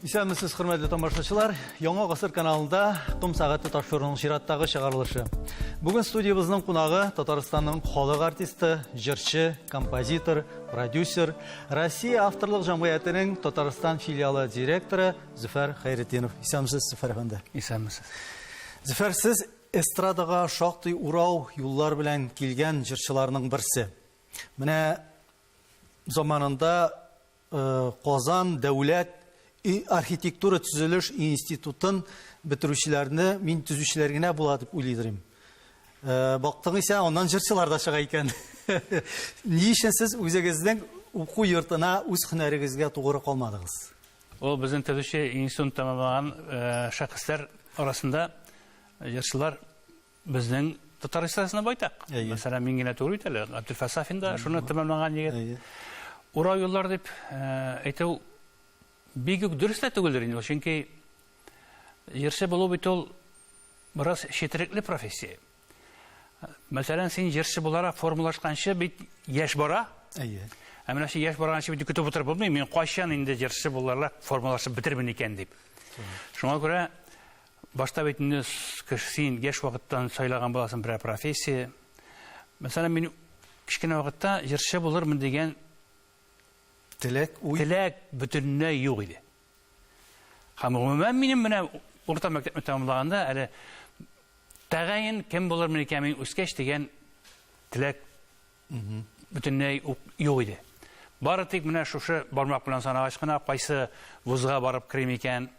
Исәнмесез, хөрмәтле тамашачылар. Яңа гасыр каналында Ком сәгате тапшыруының чираттагы чыгарылышы. Бүген студиябезнең кунагы Татарстанның халык артисты, җырчы, композитор, продюсер, Россия авторлык җәмгыятенең Татарстан филиалы директоры Зөфәр Хәйретдинов. Исәнмесез, Зөфәр әфәнде. Исәнмесез. Зөфәр, сез эстрадага шактый урау юллар белән килгән җырчыларның берсе. Менә заманында Казан дәүләт архитектура төзелеш институтын бетерүчеләрне мин төзүчеләр генә була дип уйлыйдыр идем. Бактың исә, аннан җырчылар да чыга икән. Ни өчен сез үзегезнең уку йортына үз һөнәрегезгә тугры калмадыгыз? Ул безнең төзүче институтын тәмамлаган шәхесләр арасында җырчылар Безнең татар эстрадасында байтак. Мәсәлән, мин генә түгел бит әле, Габделфәт Сафин да шуны тәмамлаган егет. Урау юллар дип әйтү бик үк дөрес тә түгелдер инде, чөнки җырчы булу бит ул бераз четерекле профессия. Мәсәлән, син җырчы буларак формалашканчы бит яшь бара. Әйе. Ә менә шул яшь барганчы бит көтеп утырып булмый, мин кайчан инде җырчы буларак формалашып бетермен икән дип. Шуңа күрә Башта бит инде син яшь вакыттан сайлаган буласың берәр профессия. Мәсәлән, мин кечкенә вакытта җырчы булырмын дигән теләк, уй теләк бөтенләй юк иде. Һәм гомумән минем менә урта мәктәпне тәмамлаганда әле тәгаен кем булырмын икән мин үскәч дигән теләк бөтенләй үк юк иде. Бары тик менә шушы бармак белән санагач кына кайсы вузга барып керим икән,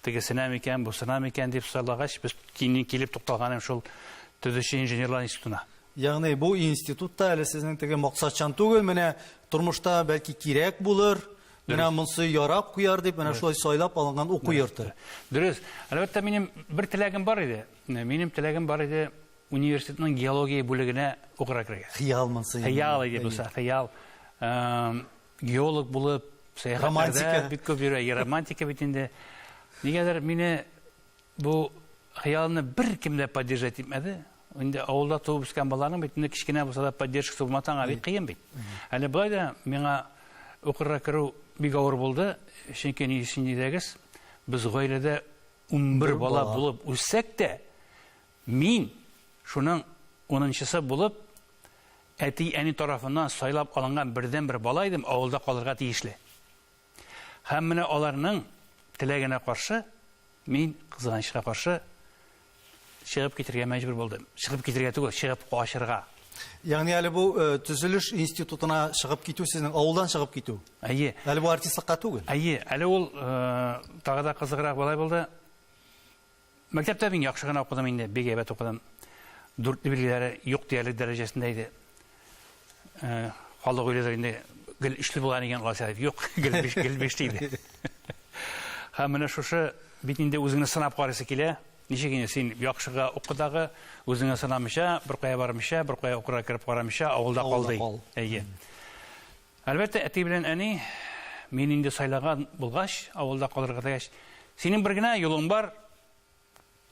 тегесенә микән, бусына микән дип сайлагач, без киңнән килеп тукталганым шул төзүче инженерлар институтына. Ягъни бу институт та әле сезнең теге максатчан түгел, менә тормышта бәлки кирәк булыр, менә монсы ярап куяр дип, менә шулай сайлап алынган уку йорты. Дөрес. Әлбәттә, минем бер теләгем бар иде. Минем теләгем бар иде университетның геология бүлегенә укырга керергә. Хыял монсы. Хыял иде булса, хыял. Геолог булып, сәяхәтләрдә бик күп йөрә, романтика бит инде. Нигәдер мине бу хыялны беркем дә поддержать итмәде. Инде авылда туып үскән баланың бит инде кечкенә булса да поддержкасы булмаса аңа бик кыен бит. Әле болай да миңа укырга керү бик авыр булды, чөнки ни өчен дисәгез, без гаиләдә 11 бала булып үссәк тә, Мин, шуның унынчысы булып, әти-әни тарафыннан сайлап алынган бердәнбер бала идем, авылда калырга тиешле. Һәм менә аларның теләгенә каршы, мин, кызганычка каршы, чыгып китергә мәҗбүр булдым. Чыгып китергә түгел, чыгып качырга. Ягъни әле бу э, төзелеш институтына чыгып китү сезнең авылдан чыгып китү. Әйе. Әле бу артистлыкка түгел. Әйе, әле ул э, тагы да кызыграк болай булды. Мәктәптә мин яхшы гына укыдым инде, бик әйбәт укыдым. Дүртле билгеләре юк диярлек дәрәҗәсендә иде. Э, халык уйлыйдыр инде, гел өчле булган икән алайса дип. Юк, гел биш, гел бишле иде. Һәм менә шушы бит инде үзеңне сынап карыйсы килә. Ничек инде син яхшыга укыдагы, үзеңне сынамыйча, бер кая бармыйча, бер кая укырга кереп карамыйча авылда калды. Әйе. Әлбәттә, әти белән әни мин инде сайлаган булгач, авылда калырга дигәч, синең бер генә юлың бар,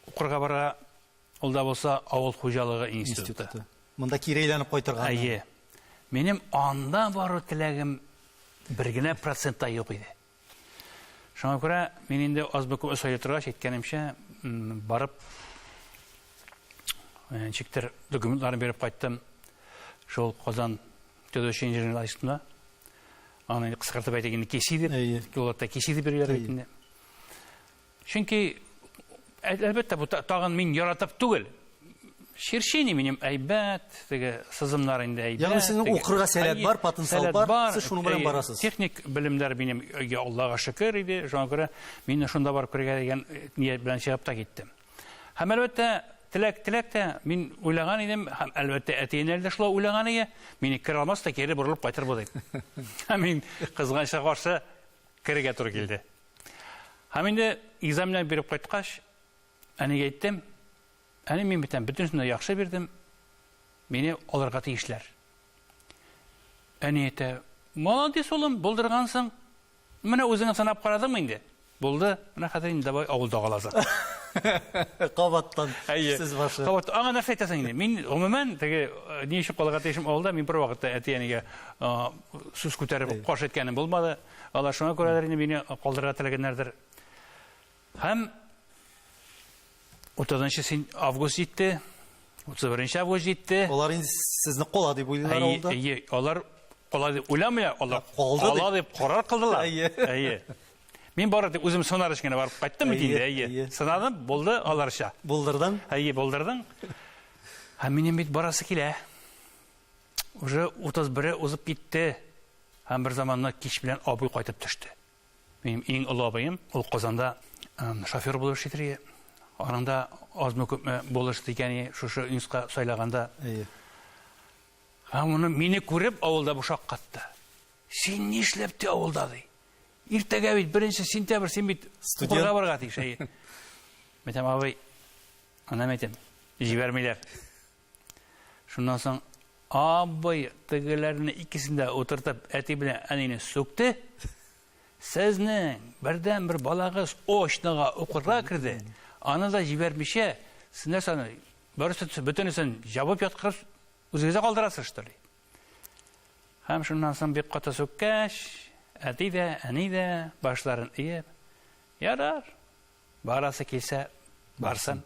укырга барырга, ул да булса авыл хуҗалыгы институты. Институты. Монда кире әйләнеп кайтырга. Әйе. Минем анда бару теләгем бер генә процент та юк иде. Шуңа күрә мин инде азмы-күпме сайлый торгач, әйткәнемчә, барып, э, ничектер документларны биреп кайттым. Шул Казан төзүче инженерлар институтына. Аны инде кыскартып әйтик инде КИСИ дип, юлларда КИСИ дип йөриләр бит инде. Чөнки әлбәттә бу тагын мин яратып түгел. Черчение минем әйбәт, теге сызымнар инде әйбәт. Ягъни сезнең укырга сәләт бар, потенциал бар, сез шуның белән барасыз. Техник белемнәр минем Аллага шөкер иде, шуңа күрә мин шунда барып керергә дигән ният белән чыгып та киттем. Һәм әлбәттә, теләк теләк тә мин уйлаган идем, һәм әлбәттә әти-әниләр дә шулай уйлаган иде, мине керә алмас та кире борылып кайтыр бу дип. Һәм мин кызганычка каршы керергә туры килде. Һәм инде экзаменнар биреп кайткач, әнигә әйттем, әни мин бит бөтенесен дә яхшы бирдем, мине алырга тиешләр. Әни әйтә, молодец улым, булдыргансың. Менә үзеңә сынап карадыңмы инде? Булды. Менә хәзер инде давай авылда каласың. Кабаттан сүз башы. Кабат аңа нәрсә әйтәсең инде? Мин гомумән теге ни өчен калырга тиешем авылда, мин бер вакытта әти-әнигә сүз күтәреп каршы әйткәнем булмады. Алар шуңа күрәдер инде мине калдырырга теләгәннәрдер. Һәм 30 август җитте, 31 август җитте. Алар инде сезне кала дип уйлыйлар авылда. Әйе, алар кала дип уйламыйлар, алар кала дип карар кылдылар. Әйе. Мин бары тик үзем сынар өчен генә барып кайттым бит инде, әйе. Сынадым, булды аларча. Булдырдың? Әйе, булдырдың. Һәм минем бит барасы килә. Уже 31-е узып китте. Һәм бер заманны кич белән абый кайтып төште. Минем иң олы абыем, ул Казанда шофер булып эшли. Аның да азмы-күпме булышты икән, шушы институтка сайлаганда. Әйе. Һәм уны мине күреп авылда бу шаккатты. Син нишләп те авылда ди? Иртәгә бит 1 сентябрь, син бит укырга барырга тиеш. Әйе. Мәйтәм, абый, анам әйтәм, җибәрмиләр. Шуннан соң абый тегеләрне икесен дә утыртып, әти белән әнине сүкте. Сезнең бердән-бер балагыз очнога укырга керде. Аны да җибәрмичә, сез нәрсә аны барысы бөтенесен җабып яткырып үзегездә калдырасыз, что ли? Һәм шуннан соң бик каты сүккәч, әти дә, әни дә башларын иеп, ярар, барасы килсә, барсын.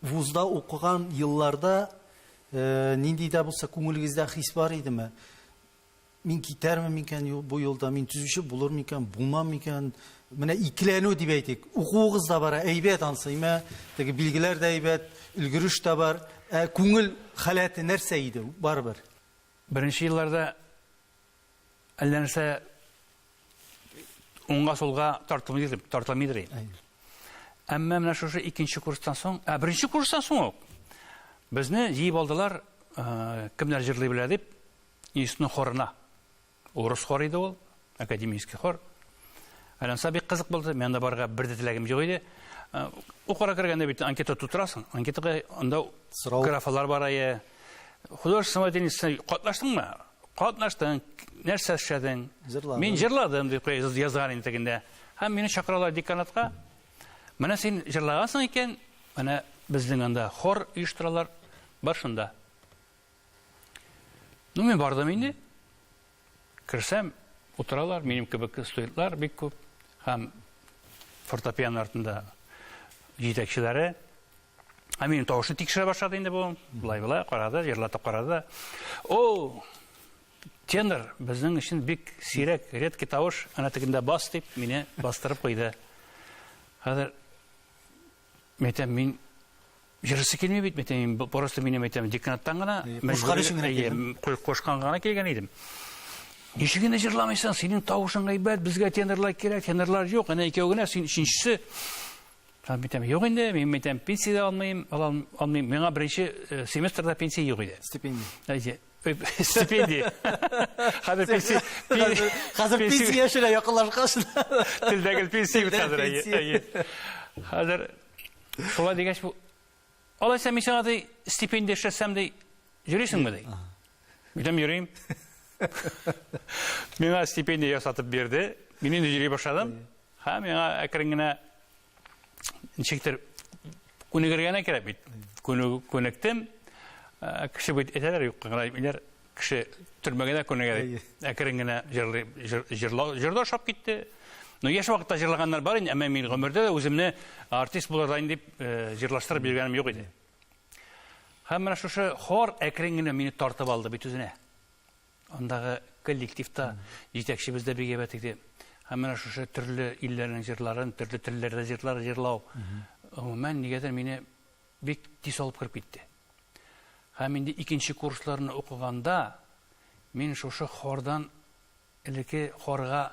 Вузда укыган елларда нинди дә булса күңелегездә хис бар идеме? Мин китәрмен микән бу юлда, мин төзүче булыр микән, булмам микән? Менә икеләнү дип әйтик. Укуыгыз да бар, әйбәт ансы, имә, теге билгеләр дә әйбәт, өлгереш тә бар. Ә күңел халәте нәрсә иде барыбер? Беренче елларда әллә нәрсә уңга сулга тартылмыйдыр, тартылмыйдыр инде. Әмма менә шушы икенче курстан соң, ә беренче курстан соң ук безне җыеп алдылар, кемнәр җырлый белә дип, институтның хорына. Урыс хор иде ул, академический хор. Әләнса бик кызык булды, мин анда барырга бер дә теләгем юк иде. Укырга кергәндә бит анкета тутырасың. Анкетага анда графалар бар әйе. Художественный самодеятельностьта катнаштыңмы? Катнаштың, нәрсә эшләдең? Җырладым. Мин җырладым дип язган инде тегендә. Һәм мине чакыралар деканатка. Менә син җырлагансың икән, менә безнең анда хор оештыралар, бар шунда. Ну, мин бардым инде. Керсәм, утыралар, минем кебек студентлар бик күп. Һәм фортепиано артында җитәкчеләре. Ә минем тавышны тикшерә башлады инде бу. Былай-былай карады, җырлатып карады. О, тенор безнең өчен бик сирәк, редкий тавыш. Ана тегендә бас дип мине бастырып куйды. Хәзер әйтәм, мин җырысы килми бит, әйтәм, просто минем әйтәм, деканаттан гына кушкан өчен генә килдем. Кушкан гына килгән идем. Ничек инде җырламыйсың? Синең тавышың әйбәт, безгә тенорлар кирәк, тенорлар юк, әнә икәү генә, син өченчесе. Һәм әйтәм, юк инде, мин әйтәм, пенсия дә алмыйм, ала алмыйм. Миңа беренче семестрда пенсия юк иде. Стипендия. Әйе. Стипендия. Хәзер пенсия. Хәзер пенсия яшенә якынлашкач. Телдәге пенсия бит хәзер. Әйе. Хәзер шулай дигәч, бу алайса мин сиңа ди стипендия эшләсәм ди, йөрисеңме ди? Әйтәм, йөрим. Миңа стипендия ясатып бирде. Мин инде йөри башладым. Һәм миңа әкрен генә ничектер күнегергә генә кирәк бит. Күнектем. Кеше бит әйтәләр, юкка гына әйтмиләр. Кеше төрмәгә дә күнегә дип. Әкрен генә җырлый, җырлау, җыр да ошап китте. Ну, яшь вакытта җырлаганнар бар инде, әмма мин гомердә дә үземне артист булырдай дип җырлаштырып йөргәнем юк иде. Һәм менә шушы хор әкрен генә мине тартып алды бит үзенә. Андагы коллективта җитәкчебез дә бик әйбәт иде. Һәм менә шушы төрле илләрнең җырларын, төрле телләрдә җырлар җырлау, гомумән, нигәдер мине бик тиз алып кереп китте. Һәм инде икенче курсларны укыганда мин шушы хордан элекке хорга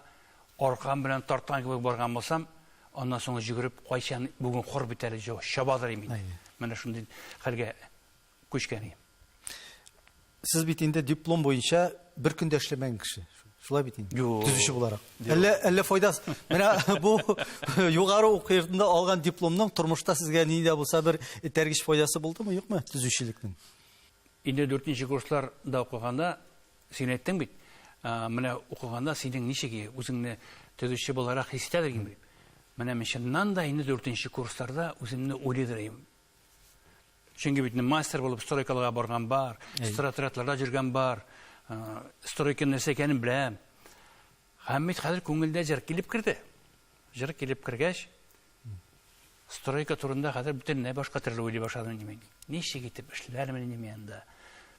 аркам белән тарткан кебек барган булсам, аннан соң йөгереп кайчан бүген хор бит әле чабадыр инде. Менә шундый хәлгә күчкән идем. Сез бит инде диплом буенча бер көндә эшләмәгән кеше. Шулай бит инде. Юк. Төзүче буларак. Әллә әллә файдасы. Менә бу югары уку йортында алган дипломның тормышта сезгә нинди дә булса бер этәргеч файдасы булдымы, юкмы төзүчелекнең? Инде дүртенче курсларда укыганда син әйттең бит, менә укыганда синең ничек үзеңне төзүче буларак хис итәдер идең дип. Менә мин чыннан да инде дүртенче курсларда үземне уйлыйдыр идем. Чөнки бит мастер булып стройкаларга барган бар, стройотрядларда йөргән бар, стройка нәрсә икәнен беләм. Һәм бит хәзер күңелдә җыр килеп керде. Җыр килеп кергәч, стройка турында хәзер бөтенләй башка төрле уйлый башладым инде мин. Ничек итеп эшләрмен инде мин анда?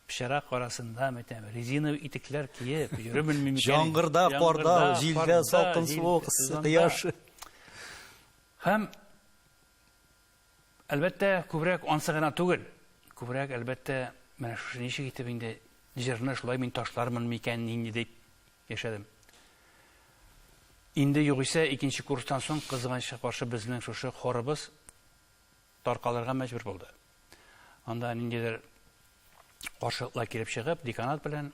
Пычрак арасында, мәйтәм, резиновый итекләр киеп, йөрермен микән? Яңгырда, карда, җилдә, салкын суык, кояш. Һәм әлбәттә, күбрәк ансы гына түгел. Күбрәк, әлбәттә, менә шушы ничек итеп инде җырны шулай мин ташлармын микән инде дип яшәдем. Инде югыйсә икенче курстан соң, кызганычка каршы, безнең шушы хорыбыз таркалырга мәҗбүр булды. Анда ниндидер каршылыклар килеп чыгып, деканат белән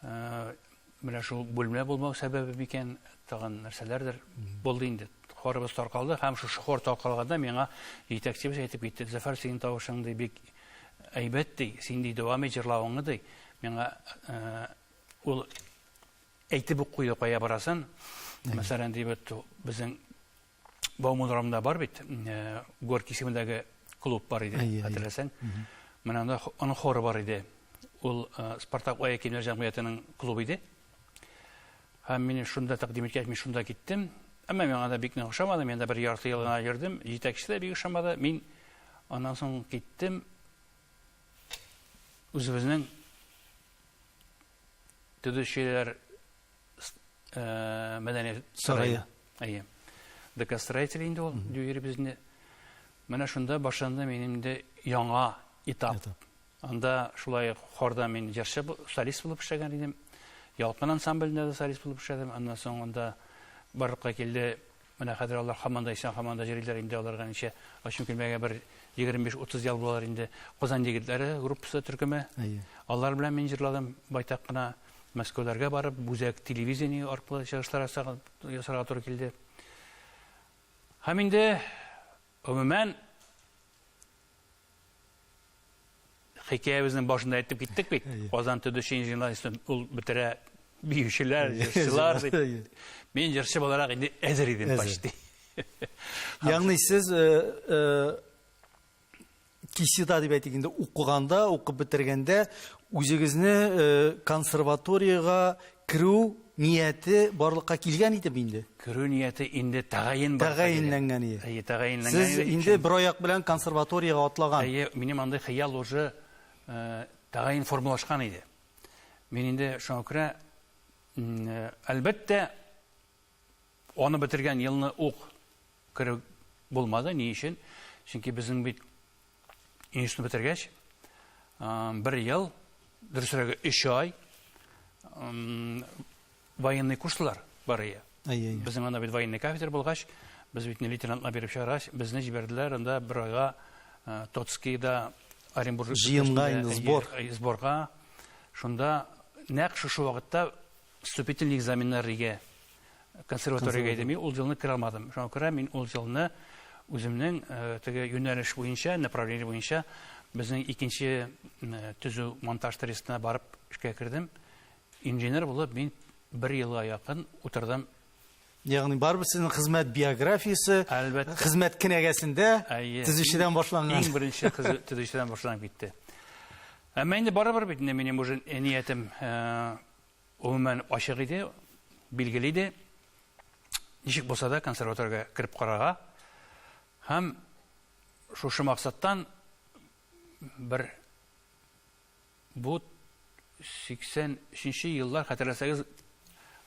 э, менә шул бүлмә булмау сәбәбе микән, тагын нәрсәләрдер булды инде. Хорыбыз таркалды һәм шушы хор таркалганда миңа җитәкчебез әйтеп китте, Зөфәр, синең тавышың ди бик әйбәт ди, син ди дәвам ит җырлавыңны ди. Миңа э, ул әйтеп үк куйды кая барасын. Мәсәлән, ди бит безнең Бауман урамында бар бит, э, Горький исемендәге клуб бар иде, хәтерләсәң. Менә анда аның хоры бар иде. Ул э, Спартак аяк киемнәр җәмгыятенең клубы иде. Һәм мине шунда тәкъдим иткәч, мин шунда киттем. Әмма миңа да бик нык ошамады. Мин анда бер ярты ел гына йөрдем. Җитәкче дә бик ошамады. Мин аннан соң киттем. Үзебезнең төзүчеләр э, мәдәният сарае. Әйе. ДК строитель инде ул, дип йөрибез инде. Менә шунда башланды минем инде яңа этап. Анда шулай хорда мин җырчы, солист булып эшләгән идем. Ялкын ансамблендә дә солист булып эшләдем. Аннан соң анда барлыкка килде. Менә хәзер алар һаман да исән, һаман да җырлыйлар инде аларга ничә ачым килмәгә бер 25-30 ел булалар инде. Казан егетләре группасы төркеме. Алар белән мин җырладым байтак кына. Мәскәүләргә барып, Бүзәк телевидение аркылы чыгышлар ясарга туры килде. Һәм инде гомумән хикәябезнең башында әйтеп киттек бит. Казан төзүче инженерлар институты ул бетерә биючеләр, җырчылар дип. Мин җырчы буларак инде әзер идем почти. Ягъни сез э, э, Кисида дип әйтик инде, укыганда, укып бетергәндә үзегезне э, консерваториягә керү нияте барлыкка килгән иде инде? Керү нияте инде тәгаен бар. Тәгаенләнгән иде. Әйе, тәгаенләнгән Сез инде бер аяк белән консерваториягә атлаган. Әйе, минем андый хыял уже э, тәгаен формалашкан иде. Мин инде шуңа күрә, э, әлбәттә, аны бетергән елны ук керү булмады. Ни өчен? Чөнки безнең бит институтны бетергәч, бер ел, дөресрәге өч ай военный курслар бар иде. Безнең анда бит военный кафедра булгач, без бит лейтенантлар биреп чыгаргач, безне җибәрделәр анда бер айга Тоцкийда Оренбург җыенга инде сбор. Сборга. Шунда нәкъ шушы вакытта вступительный экзаменнар иге консерваториягә иде. Мин ул елны керә алмадым. Шуңа күрә мин ул елны үземнең э, теге юнәлеш буенча, направление буенча безнең икенче э, төзү монтаж трестына барып эшкә кердем. Инженер булып мин бер елга якын утырдым. Ягъни барыбер сезнең хезмәт биографиясе, Әлбәттә. хезмәт кенәгәсендә төзүчедән башланган. Иң беренче төзүчедән башланып китте. Әмма инде барыбер бит инде минем уже ниятем э, Гомумән, ачык иде, билгеле иде. Ничек булса да консерваториягә кереп карарга. Һәм шушы максаттан бер бу 83 еллар, хәтерләсәгез,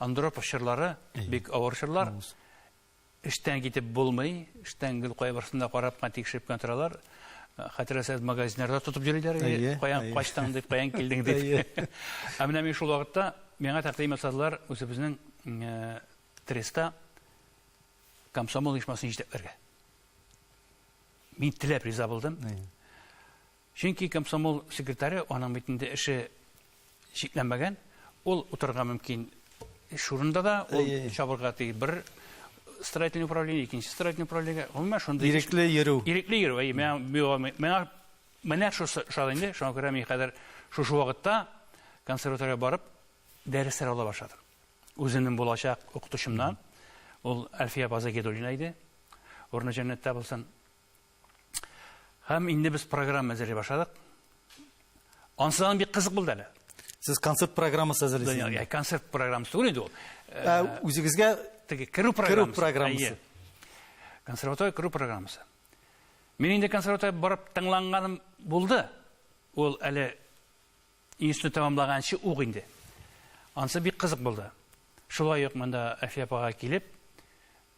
Андропов чорлары, бик авыр чорлар. Эштән китеп булмый, эштән гел кая барсын да карап кына, тикшереп кенә торалар. Э, хәтерләсәгез, магазиннарда тотып йөриләр иде, каян качтың дип, каян килдең дип. Ә менә мин шул вакытта миңа тәкъдим ясадылар үзебезнең э, Треста комсомол оешмасын җитәкләргә. Мин теләп риза булдым. Чөнки комсомол секретаре, аның бит инде эше чикләнмәгән, ул утырырга мөмкин эш урынында да, ул чабырга теге бер строительный управление, икенче строительный управлениегә, гомумән шундый Ирекле йөрү. Ирекле йөрү, әйе, миңа миңа менә шушы ошады инде, шуңа күрә мин хәзер шушы вакытта консерваториягә барып дәресләр ала башладым. Үземнең булачак укытучымнан, ул Әлфия апа Загидуллина иде. Урыны җәннәттә булсын. Һәм инде без программа әзерли башладык. Ансы да бик кызык булды әле. Сез концерт программасы әзерлисез. Ә, концерт программасы түгел инде ул. Ә, үзегезгә теге керү программасы. Керү программасы. Консерватория керү программасы. Мин инде консерватория барып тыңланганым булды. Ул әле институт тәмамлаганчы ук инде. Ансы бик кызык булды. Шулай ук монда Әлфия апага килеп,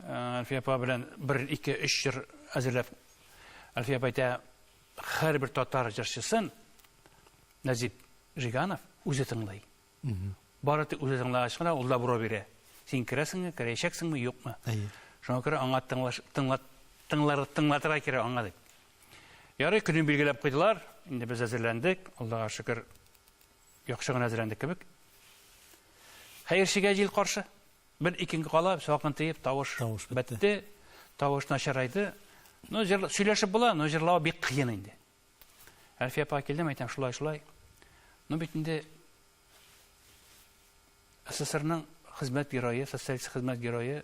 Әлфия апа белән бер, ике, өч җыр әзерләп, Әлфия апа әйтә, һәрбер татар җырчысын Нәзип Жиганов үзе тыңлый. Бары тик үзе тыңлагач кына ул добро бирә. Син керәсеңме, керәчәксеңме, юкмы? Шуңа күрә аңа тыңлаш, тыңлат, тыңлар, тыңлатырга кирәк аңа дип. Ярый, көнен билгеләп куйдылар. Инде без әзерләндек. Аллага шөкер, яхшы гына әзерләндек кебек. Хәерчегә җил каршы. Бер ике көн кала, салкын тиеп, тавыш, тавыш бетте. бетте. Тавыш начарайды. Ну, җыр, сөйләшеп була, но җырлау бик кыен инде. Әлфия апа килдем, әйтәм, шулай, шулай. Ну, бит инде СССРның хезмәт герое, социалист хезмәт герое,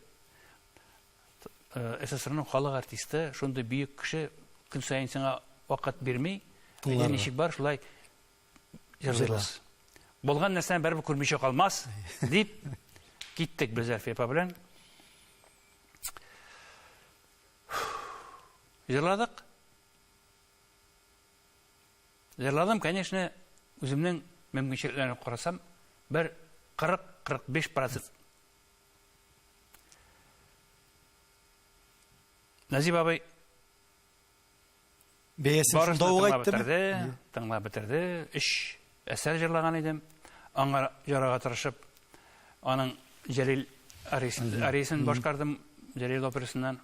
СССРның халык артисты, шундый бөек кеше көн саен сиңа вакыт бирми. Әйдә, ничек бар, шулай җырлыйбыз. Булган нәрсәне барыбер күрмичә калмас, дип киттек без Әлфия апа белән. Җырладык. Җырладым, конечно, үземнең мөмкинчелекләренә карасам, бер 40-45 процент. Нәзип абый бәясен шунда ук әйттеме? Тыңлап бетерде. Өч әсәр җырлаган идем. Аңа ярага тырышып, аның Җәлил ариясен башкардым, Җәлил операсыннан.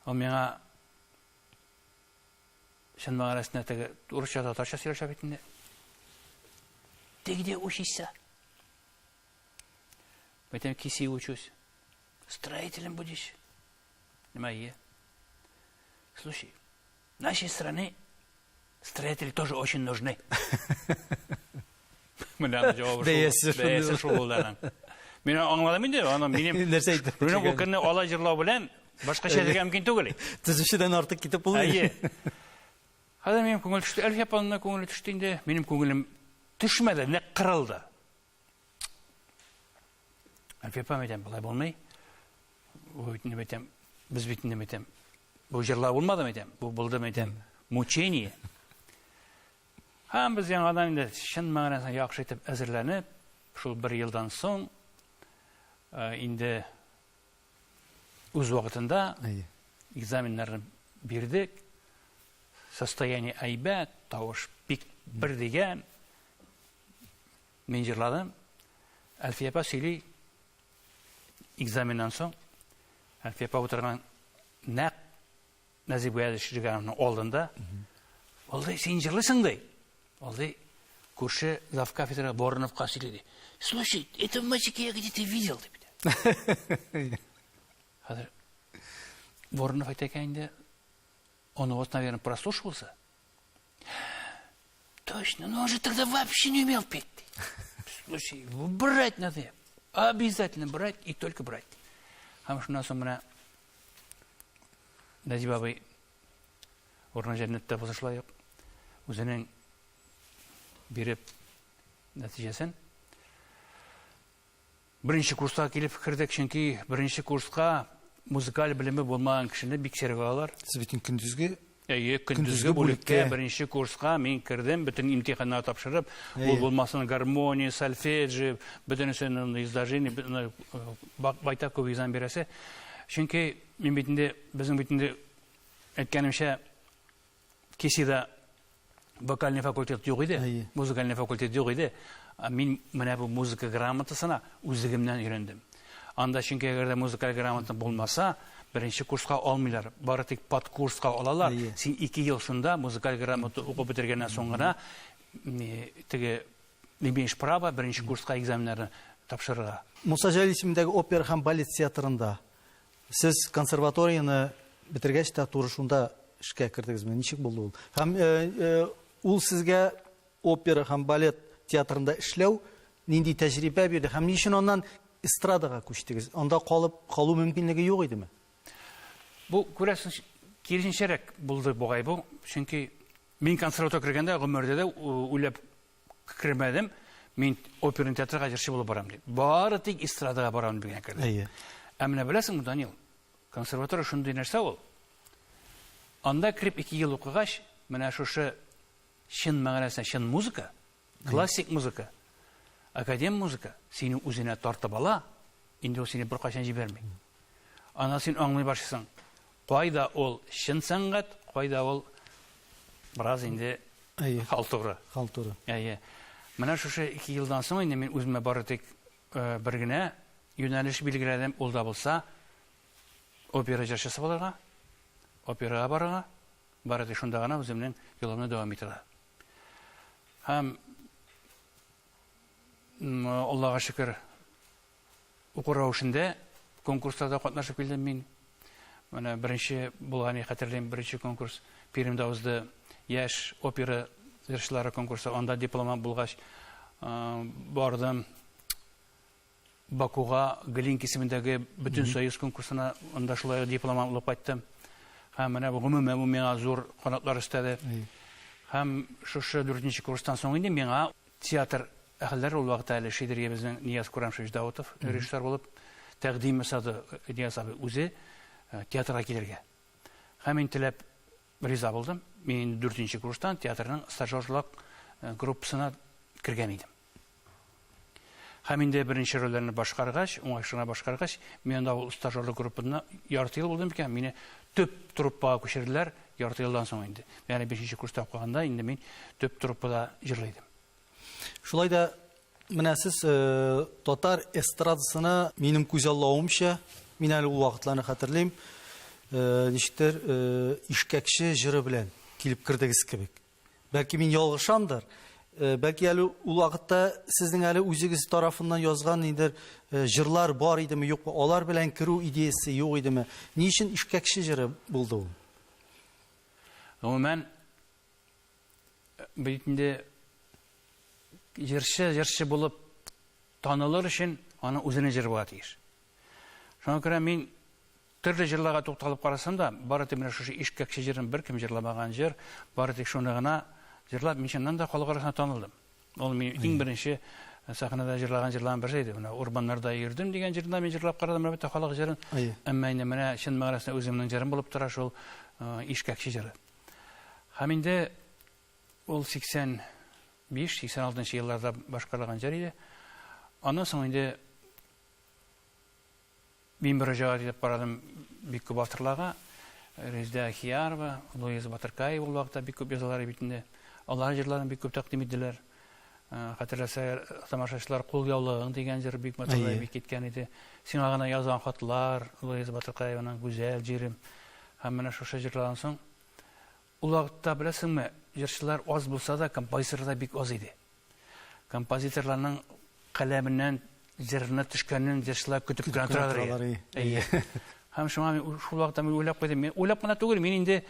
Ул миңа чын мәгънәсендә теге урысча, татарча сөйләшә бит инде. Ты где учишься? Әйтәм, КИСИ учусь. Строителем будешь? Нимә, Слушай, в нашей стране строители тоже очень нужны. Менә аның җавабы шул. Бәясе шундый. Бәясе шул булды аның. Мин аңладым инде, аны минем Нәрсә әйтте? Минем ул көнне алай җырлау белән башкача әйтергә мөмкин түгел. Төзүчедән артык китеп булмый. Әйе. Хәзер минем күңел төште. Әлфия апаның да күңеле төште инде. Минем күңелем төшмәде, нәкъ кырылды. Әлфия апам әйтәм, болай булмый. Бу бит инде әйтәм, без бит инде әйтәм. Бу җырлау булмады әйтәм, бу булды әйтәм. Мучение. Һәм без яңадан инде чын мәгънәсендә яхшы итеп әзерләнеп, шул бер елдан соң инде үз вакытында экзаменнарны бирдек. Состояние әйбәт, тавыш бик бер дигән. Мин җырладым. Әлфия апа сөйли экзаменнан соң. Әлфия апа утырган нәкъ Нәзип Гаязович Жигановның алдында. Ул ди, син җырлыйсың ди. Ул ди, күрше завкафедра Вороновка сөйли ди. Слушай, это мальчика я где-то видел дип. Хәзер Воронов әйтә икән инде, он у вас, наверное, прослушивался. Точно, но он же тогда вообще не умел петь. Слушай, брать надо. Обязательно брать и только брать. Һәм шуннан соң менә Нәҗип абый урыны җәннәттә булса шулай ук үзенең биреп нәтиҗәсен беренче курска килеп кердек, чөнки беренче курска музыкаль белеме булмаган кешене бик сирәк алалар. Сез бит көндезге Әйе, көндезге бүлеккә, беренче курска мин кердем, бөтен имтиханнар тапшырып, ул булмасын гармония, сольфеджио, бөтенесен изложение, байтак күп экзамен бирәсе. Чөнки мин бит инде, безнең бит инде әйткәнемчә, КИСИда вокальный факультет юк иде, музыкальный факультет юк иде. Мин менә бу музыка грамотасына үзлегемнән өйрәндем. Анда чөнки әгәр дә музыкаль грамота булмаса, беренче курска алмыйлар, бары тик подкурска алалар. Син 2 ел шунда музыкаль грамота укып бетергәннән соң гына теге имеешь право беренче курска экзаменнарны тапшырырга. Муса Җәлил исемендәге опера һәм балет театрында сез консерваторияне бетергәч тә туры шунда эшкә кердегезме? Ничек булды ул? Һәм ул сезгә опера һәм балет театрында эшләү нинди тәҗрибә бирде һәм ни өчен аннан эстрадага күчтегез? Анда калып калу мөмкинлеге юк идеме? Бу, күрәсең, киресенчәрәк булды бугай бу. Чөнки мин консерватория кергәндә гомердә дә уйлап кермәдем. Мин оперный театрга җырчы булып барам дип. Бары тик эстрадага барам дип генә кердем. Әйе. Ә менә беләсеңме, Данил, консерватория шундый нәрсә ул. Анда кереп 2 ел укыгач, менә шушы чын мәгънәсенә чын музыка, классик музыка, академ музыка сине үзенә тартып ала, инде ул сине беркайчан җибәрми. Ана син аңлый башлыйсың, кайда ул чын сәнгать, кайда ул бераз инде халтура. Халтура. Әйе. Менә шушы 2 елдан соң инде мин үземә бары тик бер генә юнәлеш билгеләдем, ул да булса опера җырчысы булырга, операга барырга, бары тик шунда гына үземнең юлымны дәвам итәргә. Һәм Аллага шөкер, уку рәвешендә конкурсларда катнашып килдем мин. Менә беренче булган хәтерлим, беренче конкурс Пермьдә узды. Яшь опера җырчылары конкурсы, анда дипломант булгач, бардым. Бакуга Глинка исемендәге бөтен союз конкурсына, анда шулай ук дипломант булып кайттым. Һәм менә бу гомумән бу миңа зур канатлар өстәде. Һәм шушы дүртенче курстан соң инде миңа театр әһелләре, ул вакытта әле Шидергә безнең Нияз Курамшевич Даутов режиссер булып тәкъдим ясады Нияз абый үзе театрга килергә. Һәм мин теләп риза булдым. Мин инде дүртенче курстан театрның стажерлык группасына кергән идем. Һәм инде беренче рольләрне башкаргач, уңышлы гына башкаргач, мин анда ул стажерлык группасында ярты ел булдым икән, мине төп труппага күчерделәр ярты елдан соң инде. Ягъни бишенче курста укыганда инде мин төп труппада җырлый идем. Шулай да менә сез татар эстрадасына, минем күзаллавымча, мин әле ул вакытларны хәтерлим, ничектер ишкәкче җыры белән килеп кердегез кебек. Бәлки мин ялгышамдыр. Бәлки әле ул вакытта сезнең әле үзегез тарафыннан язган ниндидер җырлар бар идеме, юкмы? Алар белән керү идеясе юк идеме? Ни өчен ишкәкче җыры булды ул? Гомумән, бит инде җырчы җырчы булып танылыр өчен аның үзенең җыры булырга тиеш. Шуңа күрә мин Төрле җырларга тукталып карасам да, бары тик менә шушы Ишкәкче җырын беркем җырламаган җыр, бары тик шуны гына җырлап, мин чыннан да халык арасында танылдым. Ул мин иң беренче сәхнәдә җырлаган җырларым берсе иде. Менә Урманнарда йөрдем дигән җырны да мин җырлап карадым, әлбәттә, халык җырын. Әмма инде менә чын мәгънәсендә үземнең җырым булып тора шул Ишкәкче җыры. Һәм инде ул 85-86 елларда башкарылган җыр иде. Аннан соң инде Мин мөрәҗәгать итеп карадым бик күп авторларга. Резеда Ахиярова, Луиза Батыркаева ул вакытта бик күп язалар бит инде. Алар җырларын бик күп тәкъдим иттеләр. Хәтерләсә, тамашачылар Кул яулыгың дигән җыр бик матур бик киткән иде. Сиңа гына язган хатлар, Луиза Батыркаеваның Гүзәл җирем. Һәм менә шушы җырлардан соң ул вакытта, беләсеңме, җырчылар аз булса да, композиторлар бик аз иде. Композиторларның каләменнән җырны төшкәнен җырчылар көтеп кенә торалар. Әйе. Һәм шуңа мин шул вакытта мин уйлап куйдым. Мин уйлап кына түгел, мин инде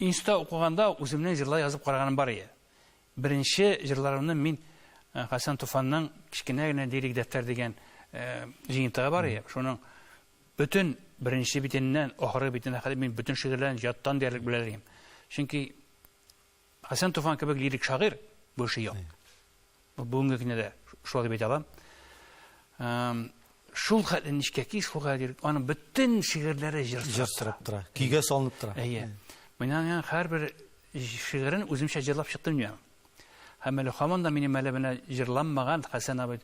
институтта укыганда үземнең җырлар язып караганым бар иде. Беренче җырларымны мин Хәсән Туфанның кечкенә генә лирик дәфтәр дигән җыентыгы бар иде. Шуның бөтен беренче битеннән ахыргы битенә хәтле мин бөтен шигырьләрен яттан диярлек белә идем. Чөнки Хәсән Туфан кебек лирик шагыйрь больше юк. Бүгенге көндә дә шулай дип әйтә алам. Шул хәтле нечкә ки, шул хәтле аның бөтен шигырьләре җыр җыр сорап тора. Көйгә салынып тора. Әйе. Мин аның һәрбер шигырен үземчә җырлап чыктым мин. Һәм әле һаман да минем әле менә җырланмаган Хәсән абый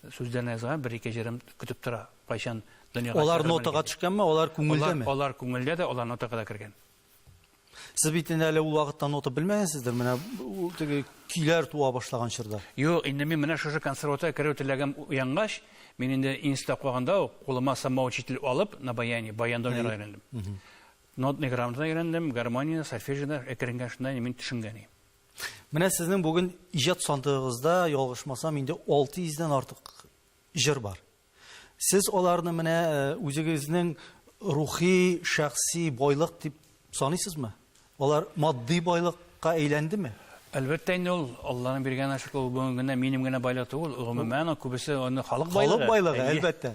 сүзләренә язган бер-ике җырым көтеп тора. Кайчан дөньяга Алар нотага төшкәнме, алар күңелдәме? Алар күңелдә дә, алар нотага да кергән. Сез бит инде әле ул вакытта нота белмәгәнсездер, менә ул теге көйләр туа башлаган чорда. Юк, инде мин менә шушы консерваториягә керү теләгем уянгач, мин инде институтта укыганда ук кулыма самоучитель алып, на баяне, баянда уйнарга өйрәндем. Нотный грамотаны өйрәндем, гармонияне, сольфеджионы әкрен генә шунда инде мин төшенгән идем. Менә сезнең бүген иҗат сандыгыгызда, ялгышмасам, инде 600 дән артык җыр бар. Сез аларны менә үзегезнең рухи, шәхси байлык дип саныйсызмы? Алар матди байлыкка әйләндеме? Әлбәттә инде ул Алланың биргән шөкер, ул бүгенге көндә минем генә байлык түгел, гомумән, күбесе аны халык байлыгы. Халык байлыгы, әлбәттә.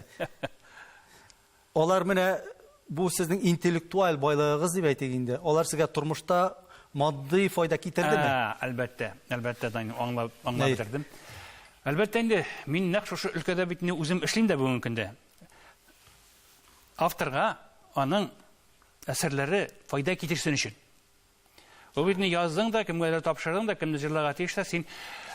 Алар менә бу сезнең интеллектуаль байлыгыгыз дип әйтик инде. Алар сезгә тормышта матди файда китердеме? Әлбәттә, әлбәттә, Данил, аңлап, аңлап бетердем. Әлбәттә инде, мин нәкъ шушы өлкәдә бит инде үзем эшлим дә бүгенге көндә. Авторга аның әсәрләре файда китерсен өчен. Ул бит инде яздың да, кемгәдер тапшырдың да, кемне җырларга тиеш тә, син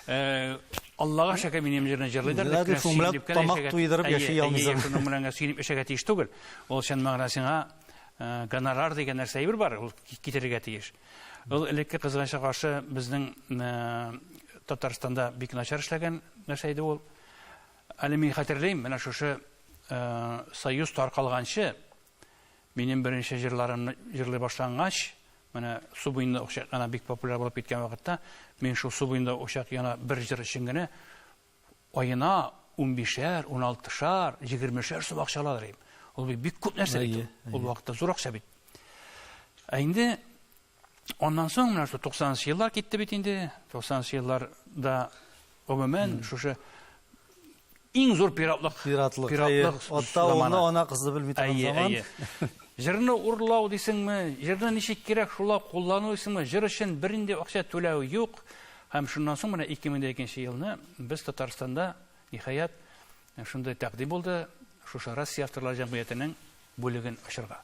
э, Аллага шөкер минем җырны җырлыйдыр дип кенә Шуның белән тамак туйдырып яши алмыйсың. Шуның белән генә сөенеп яшәргә тиеш түгел. Ул чын мәгънә сиңа э, гонорар дигән нәрсә әйбер бар, ул китерергә тиеш. Ул элекке кызганычка каршы безнең э, Татарстанда бик начар эшләгән нәрсә иде ул. Әле мин хәтерлим, менә шушы союз таркалганчы Минем беренче җырларымны җырлый башлангач, менә Су буенда учак яна бик популяр булып киткән вакытта, мин шул Су буенда учак яна бер җыр өчен генә аена унбишәр, уналтышар, егермешәр сум акча ала идем. Ул бит бик күп нәрсә бит. Ул вакытта зур акча бит. Ә инде аннан соң менә шул 90 еллар китте бит инде. 90 елларда гомумән шушы Иң зур пиратлык. Пиратлык. Пиратлык. Ата улны, ана кызны белми торган заман. Җырны урлау дисеңме, җырны ничек кирәк шулай куллану дисеңме, җыр өчен бернинди акча түләү юк. Һәм шуннан соң менә 2002 елны без Татарстанда, ниһаять, шундый тәкъдим булды, шушы Россия авторлар җәмгыятенең бүлеген ачырга.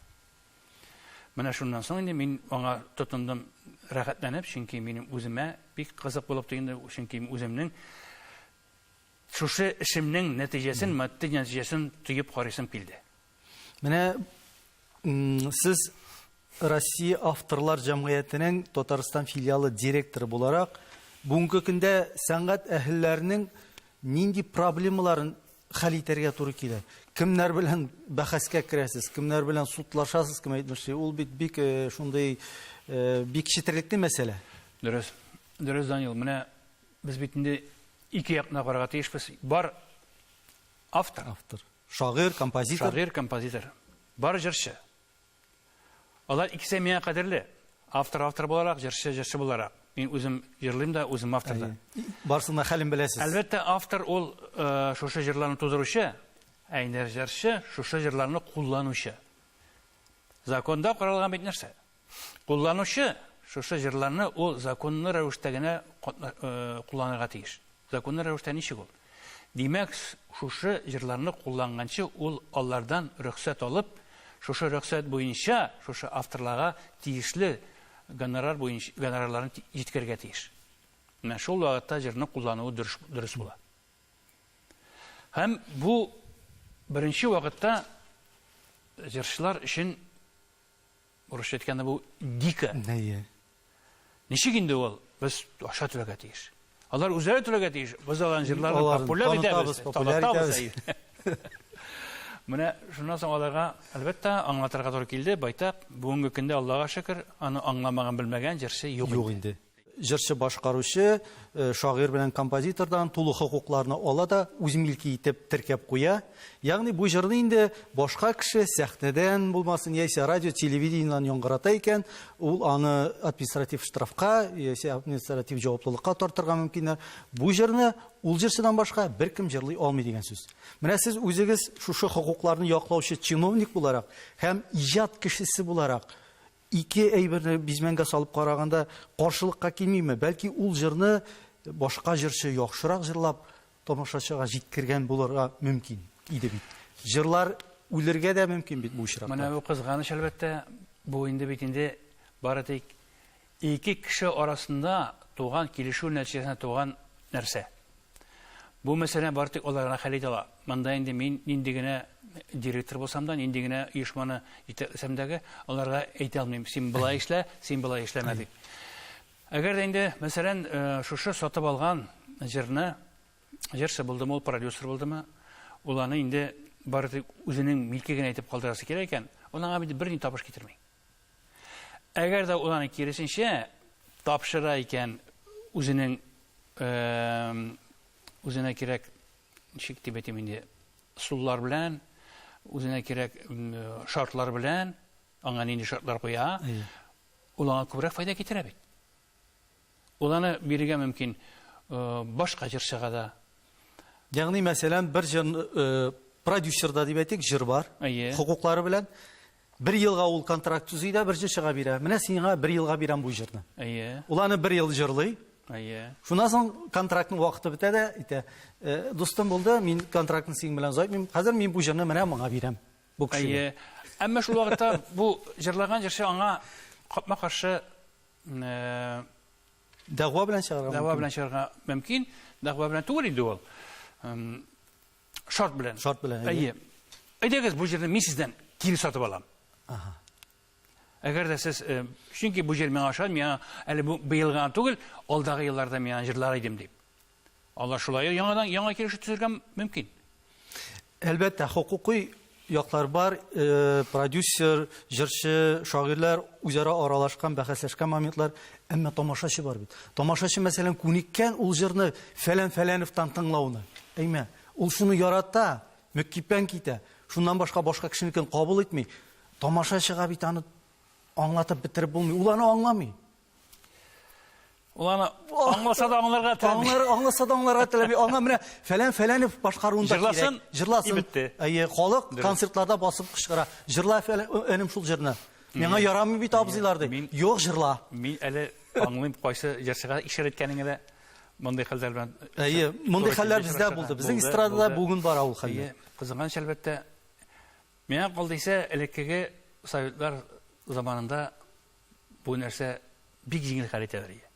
Менә шуннан соң инде мин аңа тотындым рәхәтләнеп, чөнки минем үземә бик кызык булып тоенды, чөнки үземнең Шушы эшемнең нәтиҗәсен, матди нәтиҗәсен тоеп карыйсым килде. Менә сез Россия авторлар җәмгыятенең Татарстан филиалы директоры буларак, бүгенге көндә сәнгать әһелләренең нинди проблемаларын хәл итәргә туры килә? Кемнәр белән бәхәскә керәсез, кемнәр белән судлашасыз, кем әйтмешли, ул бит бик э, шундый э, бик четерекле мәсьәлә. Дөрес. Дөрес, Данил. Менә без бит инде Ике якны карарга тиешбез. Бар автор. Автор. Шагыйрь, композитор. Шагыйрь, композитор. Бар җырчы. Алар икесе миңа кадерле. Автор автор буларак, җырчы җырчы буларак. Мин үзем җырлыйм да, үзем автор да. Барысын да хәлен беләсез. Әлбәттә, автор ул э, шушы җырларны тудыручы, ә инде җырчы шушы җырларны кулланучы. Законда каралган бит нәрсә. Кулланучы шушы җырларны ул законлы рәвештә генә э, кулланырга тиеш. Законлы рәвештә ничек ул? Димәк, шушы җырларны кулланганчы ул алардан рөхсәт алып, шушы рөхсәт буенча шушы авторларга тиешле гонорар буенча гонорарларын җиткерергә тиеш. Менә шул вакытта җырны куллануы дөрес, дөрес була. Һәм бу беренче вакытта җырчылар өчен Урысча әйткәндә бу дико. Әйе. Ничек инде ул? Без акча түләргә тиеш. Алар үзләре түләргә тиеш. Без аларның җырларын популяр итәбез, популяр итәбез. Менә шуннан соң аларга, әлбәттә, аңлатырга туры килде. Байтак бүгенге көндә Аллага шөкер, аны аңламаган, белмәгән җырчы юк инде. Юк инде. Җырчы башкаручы, э, шагыйрь белән композитордан тулы хокукларны ала да үз милке итеп теркәп куя. Ягъни бу җырны инде башка кеше сәхнәдән булмасын яисә радио, телевидениедән яңгырата икән, ул аны административ штрафка яисә административ җаваплылыкка тартырга мөмкиннәр. Бу җырны ул җырчыдан башка беркем җырлый алмый дигән сүз. Менә сез үзегез шушы хокукларны яклаучы чиновник буларак һәм иҗат кешесе буларак Ике әйберне бизмәнгә салып караганда каршылыкка килмиме? Бәлки ул җырны башка җырчы яхшырак җырлап тамашачыга җиткергән булырга мөмкин иде бит. Җырлар үлергә дә мөмкин бит бу очракта. Менә бу кызганыч, әлбәттә. Бу инде бит инде бары тик ике кеше арасында туган килешү нәтиҗәсендә туган нәрсә. Бу мәсьәләне бары тик алар гына хәл итә ала. Монда инде мин нинди генә директор булсам да, нинди генә оешманы җитәкләсәм дә, аларга әйтә алмыйм, син болай эшлә, син болай эшләмә дип. Әгәр дә инде, мәсәлән, э, шушы сатып алган җырны, җырчы булдымы ул, продюсер булдымы, ул аны инде бары тик үзенең милке генә итеп калдырасы килә икән, ул аңа бит берни табыш китерми. Әгәр дә ул аны киресенчә тапшыра икән, үзенең үзенә кирәк, ничек дип әйтим инде, ысуллар белән, үзенә кирәк шартлар белән, аңа нинди шартлар куя, ул аңа күбрәк файда китерә бит. Ул аны бирергә мөмкин башка җырчыга да. Ягъни, мәсәлән, бер җыр продюсерда дип әйтик, җыр бар. Әйе. Хокуклары белән. Бер елга ул контракт төзи дә бер җырчыга бирә. Менә сиңа бер елга бирәм бу җырны. Әйе. Ул аны бер ел җырлый. Әйе. Шуннан соң контрактның вакыты бетә дә әйтә, дустым булды, мин контрактны синең белән озайтмыйм. Хәзер мин бу җырны менә моңа бирәм. Бу кешегә. Әйе. Әмма шул вакытта бу җырлаган җырчы аңа капма-каршы дәгъва белән чыгарга дәгъва белән чыгарга мөмкин. Дәгъва белән түгел инде ул. Шарт белән. Шарт белән. Әйе. Әйдәгез, бу җирне мин сездән кире сатып алам. Ага. Әгәр дә сез, чөнки бу җир миңа ошады, миңа әле бу быел гына түгел, алдагы елларда миңа җырлар идем дип. Алар шулай яңадан яңа килешү төзергә мөмкин. Әлбәттә, хокукый яклар бар, продюсер, җырчы, шагыйрьләр үзара аралашкан, бәхәсләшкән моментлар, әмма тамашачы бар бит. Тамашачы, мәсәлән, күнеккән ул җырны фәлән фәләновтан тыңлауны. Әйме, ул шуны ярата, мөкиббән китә. Шуннан башка башка кешенекен кабул итми. Тамашачыга бит аны аңлатып бетереп булмый. Ул аны аңламый. Ул аны аңласа да аңларга теләми. Аңлар, аңласа да аңларга теләми. Аңа менә фәлән фәләнев башкаруында Җырласын, кирәк. Җырласын. И бетте. Әйе, халык концертларда басып кычкыра. Җырла фәлән, энем шул җырны. Миңа ярамый бит абзыйлар ди. Мин- Юк, җырла. Мин әле аңлыйм кайсы җырчыга ишарә иткәнеңне дә мондый хәлләр белән. Әйе, мондый хәлләр бездә булды. Безнең эстрадада бүген бара ул хәлләр. Әйе, кызганыч әлбәттә. Миңа калды исә элеккеге советлар заманында бу нәрсә бик җиңел хәл итәләр иде.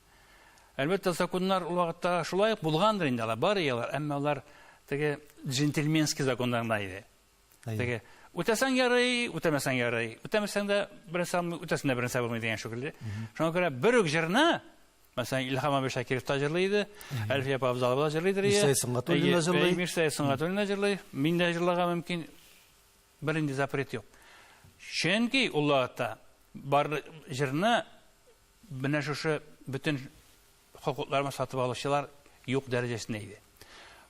Әлбәттә, законнар ул вакытта шулай ук булгандыр инде алар, бар алар, әмма алар теге джентльменский законнар гына иде. Теге үтәсәң ярый, үтәмәсәң ярый. Үтәмәсәң дә беренче булмый, үтәсең дә беренче булмый дигән шикелле. Шуңа күрә бер үк җырны, мәсәлән, Илһам абый Шакиров та җырлый иде, Әлфия апа Абзалова да җырлыйдыр иде. Мирсәет Сөнгатуллин да җырлый. Мирсәет Сөнгатуллин да җырлый. Мин дә җырларга мөмкин. Бернинди запрет юк. Чөнки ул вакытта бар җырны менә шушы бөтен хокукларны сатып алучылар юк дәрәҗәсендә иде.